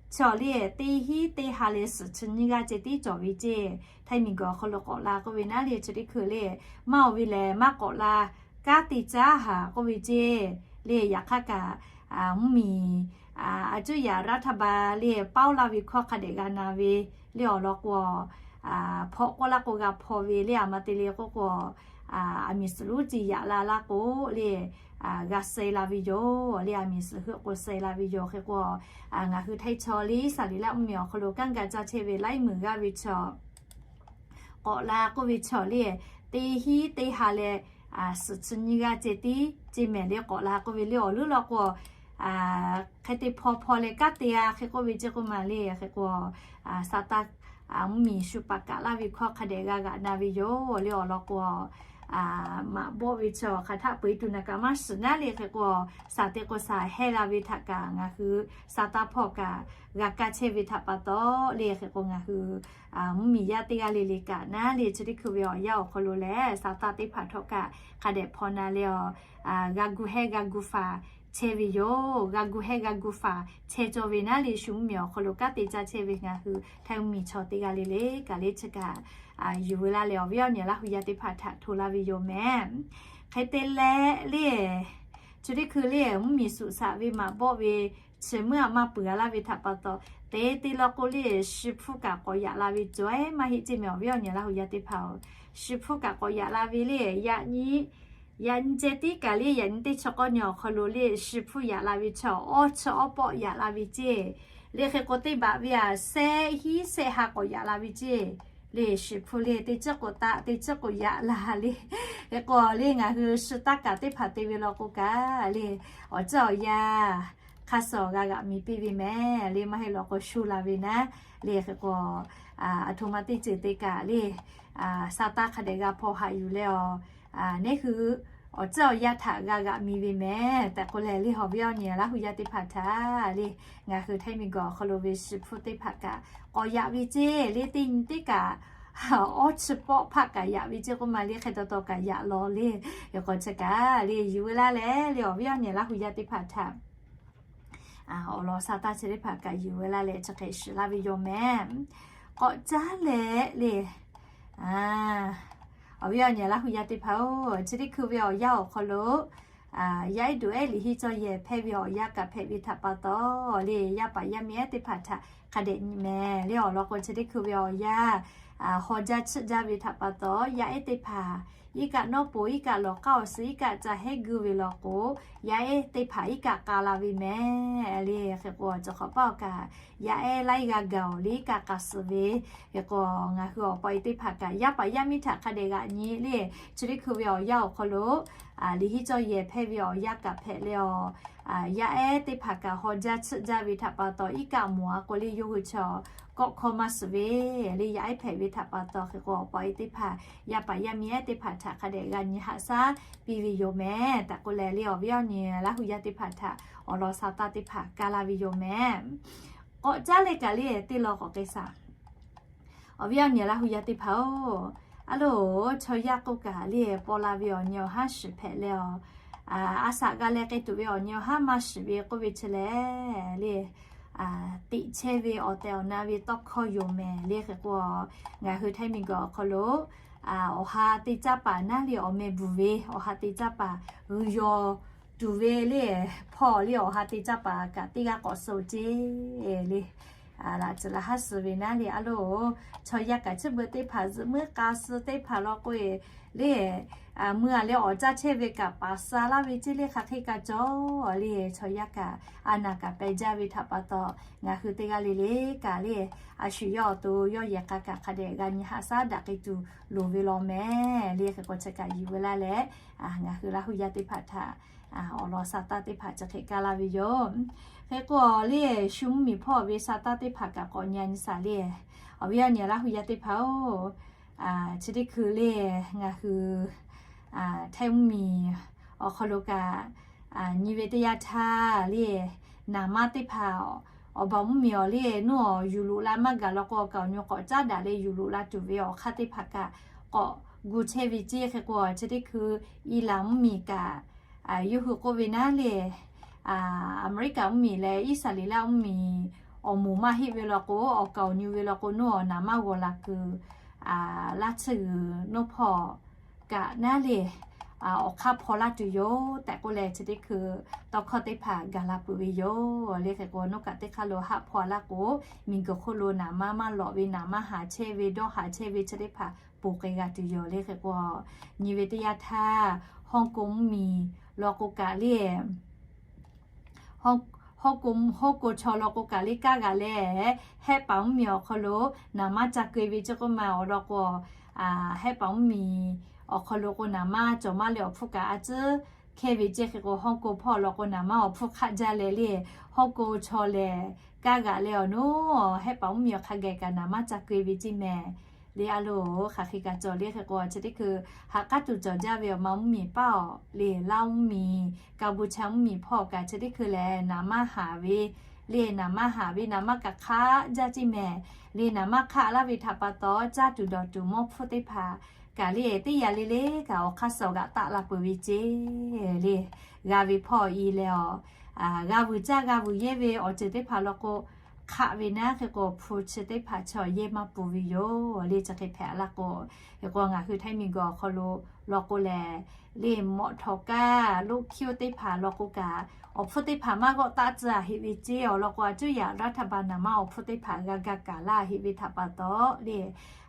chaw le teˇ hinˉ teˇ ha leh suhˍ chi nyiˇ g'aˇ ceh tiˉ cawˬ ve ceˇ. Htaiˇ miˬguiˬ awˬ hk'aw lo k'awꞈ la k'oˆ ve naˉ le chi teˇ hkui le maˇ oˬ ve lehˬ maˇ k'awꞈ la, kanˉ te caˇ haˍ k'oˆ ve ceˇ le. Yaꞈ hk'aˇ kaꞈ mvuhˇmiˬ aˬ cuˇ yaꞈ รัฐบาล le paoˇ laˇ ve hkawˇ hk'a dehꞈ g'a na ve le. Awˬ lawn k'o hpawꞈ k'oˆ laˇ k'o g'a hpaw ve le. Aˬ ma te le k'oˆ k'o aˬ miˍ suhˍ lonˉ ci yaꞈ la laˇ k'o le g'a suh la ve yoˬ le. Aˬ miˍ suhˍ heuˆ k'o suh la ve yoˬ. Hk'e k'o ngaˬ hui htaiˇ chaw le Iˉsaˍreˍlaˆ mvuhˇmiˬ awˬ hk'aw lo kanˉ ga caˇ chehˇ ve laiˉ meunˍ g'aˇ ve chaw k'awꞈ la k'oˆ ve chaw le teˇ hinˉ teˇ ha leh suhˍ chi nyiˇ g'aˇ ceh tiˉ ceh mehˍ le k'awꞈ la k'oˆ ve le awˬ leuˉ law k'o, hk'e te hpaw hpaw leh kanˉ te g'a hk'e k'oˆ ve ceh k'oˆ ma le. Hk'e k'o, Saˍtanˍ mvuhˇmiˬ shu paˍ kaꞈ laˇ ve hkawˇ hk'a dehꞈ g'a g'aꞈ na ve yoˬ le awˬ lawn k'o, maꞈ bawˆ ve chi hk'aˬ htaˆ peu-eˬ tuˬ naˍ kaꞈ maˇ shiˍ naˉ le. Hk'e k'o, saˍ te k'o saˍ hehˇ la ve htaꞈ kaꞈ ngaˬ hui Saˍtanˍ hpawˇ kaꞈ g'a kaˇ chehˇ ve htaꞈ pa taw le. Hk'e k'o, ngaˬ hui mvuhˇmiˬ yaˇ teˇ g'aˇ le le kaꞈ naˉ le chi teˇ hkui ve awˬ yanˇ awˬ hk'aw lo lehˬ Saˍtanˍ teˇ hpaˍ htawˇ kaꞈ hk'a dehꞈ hpaw na leh awˬ, g'a gu hehˇ g'a gu faˍ chehˇ ve yoˬ. G'a gu hehˇ g'a gu faˍ chehˇ cawˇ ve naˉ le shu mvuhˇmiˬ awˬ hk'aw lo kanˉ te caˇ chehˇ ve ngaˬ hui hteˇ mvuhˇmiˬ chaw teˇ g'aˇ le le kaꞈ le chi kaꞈ yuˬ veu laˇ leh awˬ viˉ awˬ nyi Laˇ hu yaˇ teˇ hpaˍ htaꞈ hto laˇ ve yoˬ mehˍ. Hk'e te leh le, chi teˇ hkui le mvuhˇmiˬ suꞈ saꞈ ve maꞈ bawˆ ve chi meuˇ aꞈ maˇ peuˬ a laˇ ve htaꞈ pa taw, te te law k'o le, shi hpfuhˇ kaꞈ k'awꞈ yaꞈ la ve cawˬ ehˉ maˇ heˆ ceˇ mehˍ awˬ viˉ awˬ nyi Laˇ hu yaˇ teˇ hpaˍ-oˬ. Shi hpfuhˇ kaꞈ k'awꞈ yaꞈ la ve le, yaꞈ nyi, yaꞈ nyi ceh tiˉ kaꞈ le, yaꞈ nyi teˇ chi k'awˇ nyi awˬ hk'aw lo le shi hpfuhˇ yaꞈ la ve chaw awˇ chi awˇ pawˆ yaꞈ la ve ceˇ. Le hk'e k'o teˇ baꞈ ve aꞈ sehˆ hinˉ sehˆ ha k'awꞈ yaꞈ la ve ceˇ. Le shi hpfuhˇ le teˇ ciˉ k'o taˆ teˇ ciˉ k'o yaꞈ la le. Hk'e k'o le ngaˬ hui shi taˇ kaꞈ teˇ hpaˍ te ve law k'o kaꞈ le, awˬ ceuˬ awˬ yanˇ hk'a suhˍ g'a g'aꞈ mi piˇ ve mehˍ le maˇ heˆ law k'o shu la ve naˉ. Le hk'e k'o, aˬ htoꞈ ma teˇ ceuˬ te kaꞈ le, Saˍtanˍ hk'a dehꞈ g'a hpaw haꞈ yuˬ leh awˬ, neˉ hui awˬ ceuˬ awˬ yanˇ htaꞈ g'a g'aꞈ mi ve mehˍ tehꞈ k'oˆ leh le awˬ viˉ awˬ nyi Laˇ hu yaˇ teˇ hpaˍ htaꞈ le ngaˬ hui hteˇ miˬguiˬ awˬ hk'aw lo ve shi hpfuhˇ teˇ hpaˍ kaꞈ k'awꞈ yaꞈ ve ceˇ. Le teˇ nyi teˇ kaꞈ awˇ chi pawˆ hpaˆ kaꞈ yaꞈ ve ceˇ k'oˆ ma le hk'e taw taw kaꞈ yaꞈ law le. Yaꞈ k'o chi kaꞈ le yuˬ veu laˇ leh le awˬ viˉ awˬ nyi Laˇ hu yaˇ teˇ hpaˍ htaꞈ awˬ lawn Saˍtanˍ chi teˇ hpaˍ kaꞈ yuˬ veu laˇ leh chi hk'e shiˍ laˇ ve yoˬ mehˍ. K'awꞈ caˉ leh le awˬ viˉ awˬ nyi Laˇ hu yaˇ teˇ hpaˍ-oˬ, chi teˇ hkui ve awˬ yanˇ awˬ hk'aw lo yaˇ ehˉ duˬ ehˉ liꞈ henˇ cawˇ yehˬ hpehˇ ve awˬ yanˇ kaꞈ hpehꞈ ve htaꞈ pa taw le, yaˇ paˍ yaˇ miˇ ehˉ teˇ hpaˍ htaꞈ hk'a dehꞈ nyi mehˍ le awˬ lawn k'o chi teˇ hkui ve awˬ yanˇ haw jaˇ chiˆ jaˇ ve htaꞈ pa taw yaˇ ehˉ teˇ hpaˍ iˉ kaˆ nawˉ po iˉ kaˆ lawˬ k'aˉ awˬ suh iˉ kaˆ ca hehˉ guˇ ve law k'o, yaˇ ehˉ teˇ hpaˍ iˉ kaˆ k'a la ve mehˍ le. Hk'e k'o, cawˬ hk'awꞈ paˇ awˬ kaꞈ yaˇ ehˉ laiˉ g'a gaˬ-oˬ le, iˉ kaˆ k'a suh ve. Hk'e k'o, ngaˬ hui awˬ pa e teˇ hpaˍ kaꞈ yaˇ paˍ yaˇ miˇ htaꞈ hk'a dehꞈ g'aꞈ nyi le. Chi teˇ hkui ve awˬ yanˇ awˬ hk'aw lo liꞈ henˇ cawˇ yehˬ hpehˇ ve awˬ yanˇ kaꞈ hpehꞈ leh awˬ, yaˇ ehˉ teˇ hpaˍ kaꞈ haw jaˇ chiˆ jaˇ ve htaꞈ pa taw iˉ kaˆ mawˬ a k'o le yawˇ hui chaw kawˆ hkawˇ maˇ suhˍ ve le yaˇ ehˉ hpehꞈ ve htaꞈ pa taw hk'e k'o, awˬ pa e teˇ hpaˍ yaˇ paˍ yaˇ miˇ ehˉ teˇ hpaˍ htaꞈ hk'a dehꞈ g'a nyi haꞈ shaˉ piˇ ve yoˬ mehˍ tehꞈ k'oˆ leh le awˬ viˉ awˬ nyi Laˇ hu yaˇ teˇ hpaˍ htaꞈ awˬ lawn Saˍtanˍ teˇ hpaˍ ka la ve yoˬ mehˍ. K'awꞈ caˉ leh kaꞈ le teˇ law k'awꞈ k'ai shaˍ. Awˬ viˉ awˬ nyi Laˇ hu yaˇ teˇ hpaˍ-oˬ, a loˬ chaw yaˇ k'oˆ kaꞈ le paw la ve awˬ nyi awˬ haˉ shiˍ hpehꞈ leh awˬ, a shaꞈ g'a leh k'ai tuˬ ve awˬ nyi awˬ haˉ maˇ shiˍ ve k'oˆ ve chi lehˬ le, teꞈ chehˇ ve awˬ tehˬ awˬ na ve tawˇ hkawˇ yoˬ mehˍ le. Hk'e k'o, ngaˬ hui hteˇ miˬguiˬ awˬ hk'aw lo awˬ ha te caˇ paˍ naˉ le awˬ meh bvuhˬ ve awˬ ha te caˇ paˍ g'uiˬ yaw tuˬ ve le, hpawˇ le awˬ ha te caˇ paˍ kaꞈ teˇ g'aˇ k'awꞈ suh ceˇ le. Laꞈ tcuh laꞈ haˉ suh ve naˉ le a loˬ, chaw yaˇ kaꞈ chi beuꞈ teˇ hpaˍ zuhꞈ muiˉ k'a suh teˇ hpaˍ law k'o e le, mui a leh awˬ caˇ chehˇ ve kaꞈ paˍ sha laˇ ve ceˇ le hk'aˬ hk'e kaꞈ cawˬ le. Chaw yaˇ kaꞈ a naˍ kaꞈ peh jaˇ ve htaꞈ pa taw ngaˬ hui teˇ g'aˇ le le kaꞈ le, a shu yawˇ awˬ to yawˇ yehˬ k'a kaꞈ hk'a dehꞈ g'a nyi haꞈ shaˉ daꞈ k'ai tuˬ loˍ ve law mehˍ le. Hk'e k'o chi kaꞈ yuˬ veu laˇ leh ngaˬ hui Laˇ hu yaˇ teˇ hpaˍ htaꞈ awˬ lawn Saˍtanˍ teˇ hpaˍ chi hk'e ka la ve yoˬ. Hk'e k'o le shu mvuhˇmiˬ hpawˇ ve Saˍtanˍ teˇ hpaˍ kaꞈ k'awꞈ nyi a nyi shaˍ le. Awˬ viˉ awˬ nyi Laˇ hu yaˇ teˇ hpaˍ-oˬ, chi teˇ hkui le ngaˬ hui hteˇ mvuhˇmiˬ awˬ hk'aw lo kaꞈ nyi ve teˇ yanˇ htaˇ le, naˍ maˇ teˇ hpaˍ awˬ baˬ mvuhˇmiˬ awˬ le nuˇ awˬ yuˬ loꞈ la maˇ gaˬ law k'o awˬ kaˍ awˬ nyi k'awꞈ caˉ daꞈ leh yuˬ loꞈ la tuˬ ve awˬ hk'aˇ teˇ hpaˍ kaꞈ k'awꞈ gu chehˇ ve ceˇ. Hk'e k'o chi teˇ hkui Iˉlaˍ mvuhˇmiˬ kaꞈ yawˇ hui k'oˆ ve naˉ le, Aˍmeˍriˆkaˍ mvuhˇmiˬ leh Iˉsaˍreˍlaˆ mvuhˇmiˬ awˬ moˍ maˇ heˆ ve law k'o, awˬ kaˍ awˬ nyi ve law k'o, nuˇ awˬ naˍ maˇ g'aw la kuiˬ, laˇ tsuhˇ g'uiˬ nuˇ hpawˇ kaꞈ naˉ le, awˬ hk'aˇ hpaw laˇ tuˬ yoˬ tehꞈ k'oˆ leh chi teˇ hkui tawˇ hkawˇ teˇ hpaˍ gaˬ la peuˬ ve yoˬ le. Hk'e k'o nuˇ kaꞈ teˇ hk'aˇ lo haˆ hpaw laˇ k'o, miˬguiˬ hk'oˆ lo naˍ maˇ maˇ lawꞈ ve, naˍ maˇ haˍ chehˇ ve, dawˇ haˍ chehˇ ve chi teˇ hpaˍ ponˬ k'ai g'a tuˬ yoˬ le. Hk'e k'o nyi ve teˇ yanˇ htaˇ Hawˇ ko mvuhˇmiˬ law k'o kaꞈ le Hawˇ ko, Hawˇ ko chaw law k'o kaꞈ le kaˇ g'a leh, Hehˆ paˍ mvuhˇmiˬ awˬ hk'aw lo naˍ maˇ ca keu ve ceˇ k'oˆ ma awˬ lawn k'o, Hehˆ paˍ mvuhˇmiˬ awˬ hk'aw lo k'o naˍ manˇ cawˬ maˇ leh awˬ hpfuhˇ kaꞈ a tcuhˉ hkehˇ ve ceˇ. Hk'e k'o Hong Kong hpawˇ law k'o naˍ manˇ awˬ hpfuhˇ hk'aˆ jaˇ leh le, Hong Kong chaw lehˬ kaˇ g'aꞈ leh awˬ nuˉ Hehˆ paˍ mvuhˇmiˬ awˬ hk'a geh kaꞈ naˍ manˇ ca keu e ve ceˇ mehˍ. Le a loˬ hk'aˬ hk'e kaꞈ cawˬ le. Hk'e k'o chi teˇ hkui ha k'aˉ tuˬ cawˬ jaˇ ve awˬ ma mvuhˇmiˬ paˇ awˬ le, Laˇ mvuhˇmiˬ, Kaˍbuˍchaˇ mvuhˇmiˬ hpawˇ kaꞈ chi teˇ hkui lehˬ naˍ manˇ haˍ ve le, naˍ manˇ haˍ ve naˍ manˇ kaꞈ hk'aˆ jaˇ ceˇ mehˍ. Le naˍ manˇ hk'aˆ laˇ ve htaꞈ pa taw caˇ tuˬ dawˬ tuˬ mawˇ hpfuhˇ teˇ hpaˍ kaꞈ le teˇ yanˇ le le kaꞈ awˬ hk'aˇ suh g'aꞈ taˆ la peuˬ ve ceˇ. Le g'a ve hpawˇ i leh awˬ, g'a vuiˬ caˇ g'a vuiˬ yehˇ ve awˬ ceuˬ teˇ hpaˍ law k'o hk'aˆ ve naˉ. Hk'e k'o hpu chi teˇ hpaˍ chaw yehˇ maˇ pun ve yoˬ le. Chi hk'e hpehꞈ la k'o, hk'e k'o ngaˬ hui Htaiˇ miˬguiˬ awˬ hk'aw lo law k'o lehˬ, le mawꞈ htawꞈ kaˇ loˆ hkiˇ oˇ teˇ hpaˍ law k'o kaꞈ awˬ hpfuhˇ teˇ hpaˍ maˇ g'awˆ taˆ tcuh a heꞈ ve ceˇ. Awˬ lawn k'o a cuˇ yaꞈ raˇ htaˇ ba naˍ manˇ awˬ hpfuhˇ teˇ hpaˍ g'a ga kaˍ laˇ heꞈ ve htaꞈ pa taw le,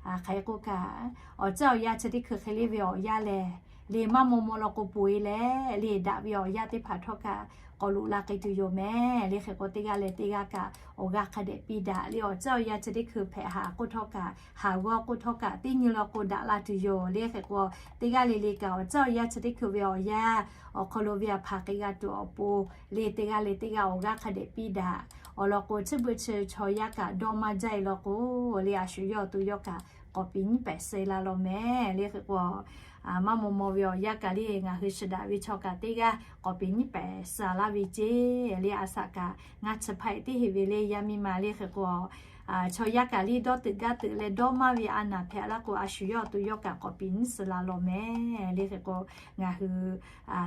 hk'e k'o kaꞈ awˬ caˇ awˬ yanˇ chi teˇ hkui hk'e le ve awˬ yanˇ lehˬ, le maˇ maw maw law k'o poˬ e leh le daꞈ ve awˬ yanˇ teˇ hpaˍ htawˇ kaꞈ k'awꞈ loꞈ la k'ai tuˬ yoˬ mehˍ. Le hk'e k'o teˇ g'aˇ leh teˇ g'aˇ kaꞈ awˬ g'aˇ hk'a dehꞈ piˇ daꞈ le. Awˬ caˇ awˬ yanˇ chi teˇ hkui hpehꞈ haˍ k'oˆ htawˇ kaꞈ, haˍ g'awˇ k'oˆ htawˇ kaꞈ teˇ nyi law k'o daꞈ la tuˬ yoˬ le. Hk'e k'o teˇ g'aˇ le le kaꞈ awˬ caˇ awˬ yanˇ chi teˇ hkui ve awˬ yanˇ awˬ hk'aw lo ve a hpaˍ k'ai g'a tuˬ awˬ pon le teˇ g'aˇ le teˇ g'aˇ awˬ g'aˇ hk'a dehꞈ piˇ daꞈ. Awˬ lawn k'o chi beuꞈ chi chaw yaˇ kaꞈ dawˇ maˇ jaˇ e law k'o le a shu yawˇ awˬ to yawˇ kaꞈ k'awꞈ piˍ nyiˉ pehˍ suh la law mehˍ. Le hk'e k'o maˇ maw maw ve awˬ yanˇ kaꞈ le ngaˬ hui shiˍ daꞈ ve chaw kaꞈ teˇ g'aˇ k'awꞈ piˍ nyiˉ pehˍ suh laˇ ve ceˇ. Le a shaꞈ kaꞈ ngaˇ chi hpaˇ e teˇ heˆ ve le yaˇ miˇ ma le hk'e k'o chaw yaˇ kaꞈ le dawˇ teuꞈ gaˇ teuꞈ leh dawˇ maˇ ve a naˍ hpehꞈ laˇ k'o a shu yawˇ awˬ to yawˇ kaꞈ k'awꞈ piˍ nyiˉ suh la law mehˍ. Le hk'e k'o ngaˬ hui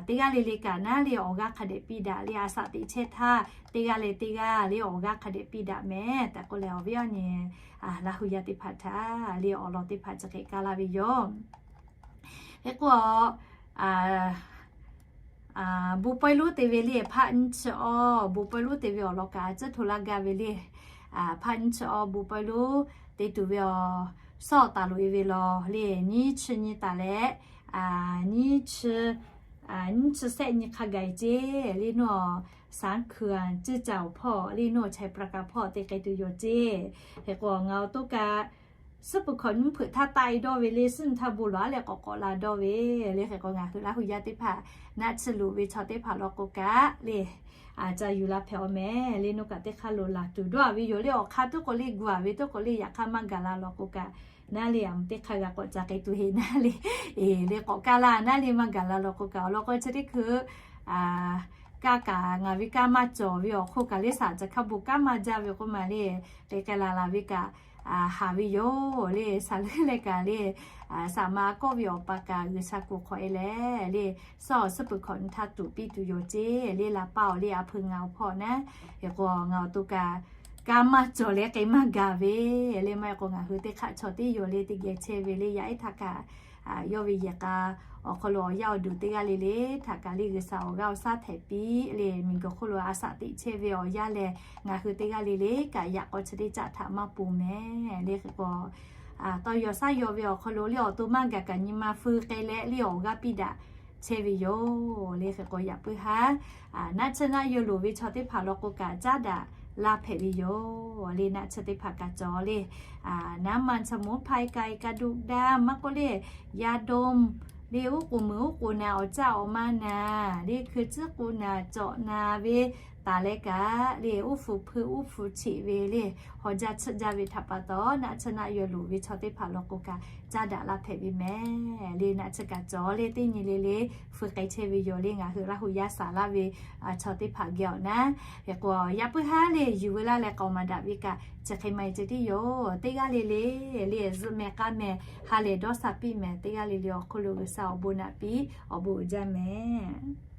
teˇ g'aˇ le le kaꞈ naˉ le awˬ g'aˇ hk'a dehꞈ piˇ daꞈ le a shaꞈ teꞈ chehˇ htaˇ teˇ g'aˇ le teˇ g'aˇ le awˬ g'aˇ hk'a dehꞈ piˇ daꞈ mehˍ tehꞈ k'oˆ leh awˬ viˉ awˬ nyi Laˇ hu yaˇ teˇ hpaˍ htaꞈ le awˬ lawn teˇ hpaˍ chi hk'e kaˇ laˇ ve yoˬ. Hk'e k'o bon pawehˇ lonˉ te ve le hpaˆ nyiˇ chi awˇ, bon pawehˇ lonˉ te ve awˬ lawn kaꞈ a ciˉ hto laˇ gaˇ ve le. Hpaˆ nyiˇ chi awˇ bon pawehˇ lonˉ te tuˬ ve awˬ sawˉ taˍ loꞈ e ve law le nyiˇ chi nyi taˍ leh nyiˇ chi, nyiˇ chi sehˆ nyi hk'a gaˬ e ceˇ le nawˬ, Saˍ hkuiˍ ciˇ caˬ awˬ hpawˇ le nawˬ Chaˍ pra kaˍ hpawˇ te k'ai tuˬ yoˬ ceˇ. Hk'e k'o ngaˬ awˬ to kaꞈ suhˉ peuˬ hkawꞈ nyiˇ hpeuꞈ htaˇ taˆ e dawˇ ve le suhˉ nyi htaˇ bon lawˬ a leh k'awꞈ k'awꞈ la dawˇ ve le. Hk'e k'o ngaˬ hui Laˇ hu yaˇ teˇ hpaˍ naˆ tsuhˇ loꞈ ve chaw teˇ hpaˍ law k'o kaꞈ le ca yuˬ la hpehꞈ awˬ mehˍ le nawˬ kaꞈ teˇ hk'aˇ lo laˬ tuˬ dawˇ a ve yoˬ le. Awˬ hk'aˇ tuˉ k'o le gu a ve tuˉ k'o le yaꞈ hk'aˇ maˇ gaˬ la law k'o kaꞈ naˉ le a teˇ hk'aˇ g'a k'awꞈ ca k'ai tuˬ heˆ naˉ le, le k'awꞈ kaˇ laˇ naˉ le maˇ gaˬ la law k'o kaꞈ awˬ lawn k'o chi teˇ hkui kaˇ kaꞈ ngaˬ ve kaˇ maˇ cawˬ ve awˬ hk'oˆ kaꞈ le shaˍ ca hk'a bon kaˇ maˇ jaˇ ve k'oˆ ma le, k'e k'ai la la ve kaꞈ haˍ ve yoˬ le. Shaˍ leuˉ leh kaꞈ le shaˍ ma kawˆ ve awˬ pa kaꞈ G'uiˬsha kuˬ hk'awꞈ e leh le sawˉ suhˉ peuˬ hkawꞈ nyi htaˇ tuˬ piˇ tuˬ yoˬ ceˇ le. La paˇ awˬ le a hpui ngaˬ awˬ hpawˇ naˉ, hk'e k'o ngaˬ awˬ to kaꞈ kaˇ maˇ cawˬ leh k'ai maˇ gaˬ ve le maˇ heˆ k'o ngaˬ hui teˇ hk'aˆ chaw teˇ yoˬ le teˇ geh chehˇ ve le yaˇ ehˉ htaˇ kaꞈ yawˇ ve yehˬ k'a awˬ hk'aw lo awˬ yaˇ awˬ duˬ teˇ g'aˇ le le htaꞈ kaꞈ le G'uiˬsha awˬ g'aˇ awˬ shaˉ htehꞈ piˇ le miˬguiˬ hk'oˆ lo a shaꞈ teꞈ chehˇ ve awˬ yanˇ lehˬ ngaˬ hui teˇ g'aˇ le le kaꞈ yaꞈ k'aw chi teˇ caˆ htaꞈ maˇ pon mehˍ le. Hk'e k'o tawˇ yaw shaˉ yaw ve awˬ hk'aw lo le awˬ to maˇ gaˬ kaꞈ nyi ma feu k'ai leh le awˬ g'aˇ piˇ daꞈ chehˇ ve yoˬ le. Hk'e k'o yaꞈ puiˉ haˉ naˆ tsuhˇ naˆ yaw loˍ ve chaw teˇ hpaˍ law k'o kaꞈ caˉ daꞈ laˇ hpehꞈ ve yoˬ le. Naˆ tsuhˇ teˇ hpaˍ kaꞈ cawˬ le naˉ ma chaw mvuhˇ hpaˇ e ka e ka duˆ daˇ maˇ k'oˆ le, yaˇ dawˇ le uˉ k'oˍ meuˍ uˉ k'oˍ naˍ awˬ caˇ awˬ ma naˍ le hkui tcuhˉ k'o naˍ cawꞈ naˍ ve taˍ leh kaꞈ le uˉ hpu hpui uˉ hpu cheꞈ ve le hawˬ jaˇ tsuhˆ jaˇ ve htaꞈ pa taw naˆ tsuhˇ naˆ yaw loˍ ve chaw teˇ hpaˍ law k'o kaꞈ caˉ daꞈ laˇ hpehꞈ ve mehˍ le. Naˆ tsuhˇ kaꞈ cawˬ le teˇ nyi le le feu k'ai chehˇ ve yoˬ le. Ngaˬ hui Laˇ hu yaˇ shaˍ laˇ ve chaw teˇ hpaˍ geh awˬ naˉ, hk'e k'o yaꞈ puiˉ haˉ le yuˬ veu laˇ leh k'aoˍ maˍ daꞈ ve kaꞈ chi hk'e ma e ceh tiˉ yoˬ. Teˇ g'aˇ le le le zuhꞈ meh k'aˇ meh ha lehˬ dawˇ sha piˇ mehˍ. Teˇ g'aˇ le le awˬ hk'oˆ lo G'uiˬsha awˬ bon naꞈ piˇ awˬ bon uiˍ jaˇ mehˍ.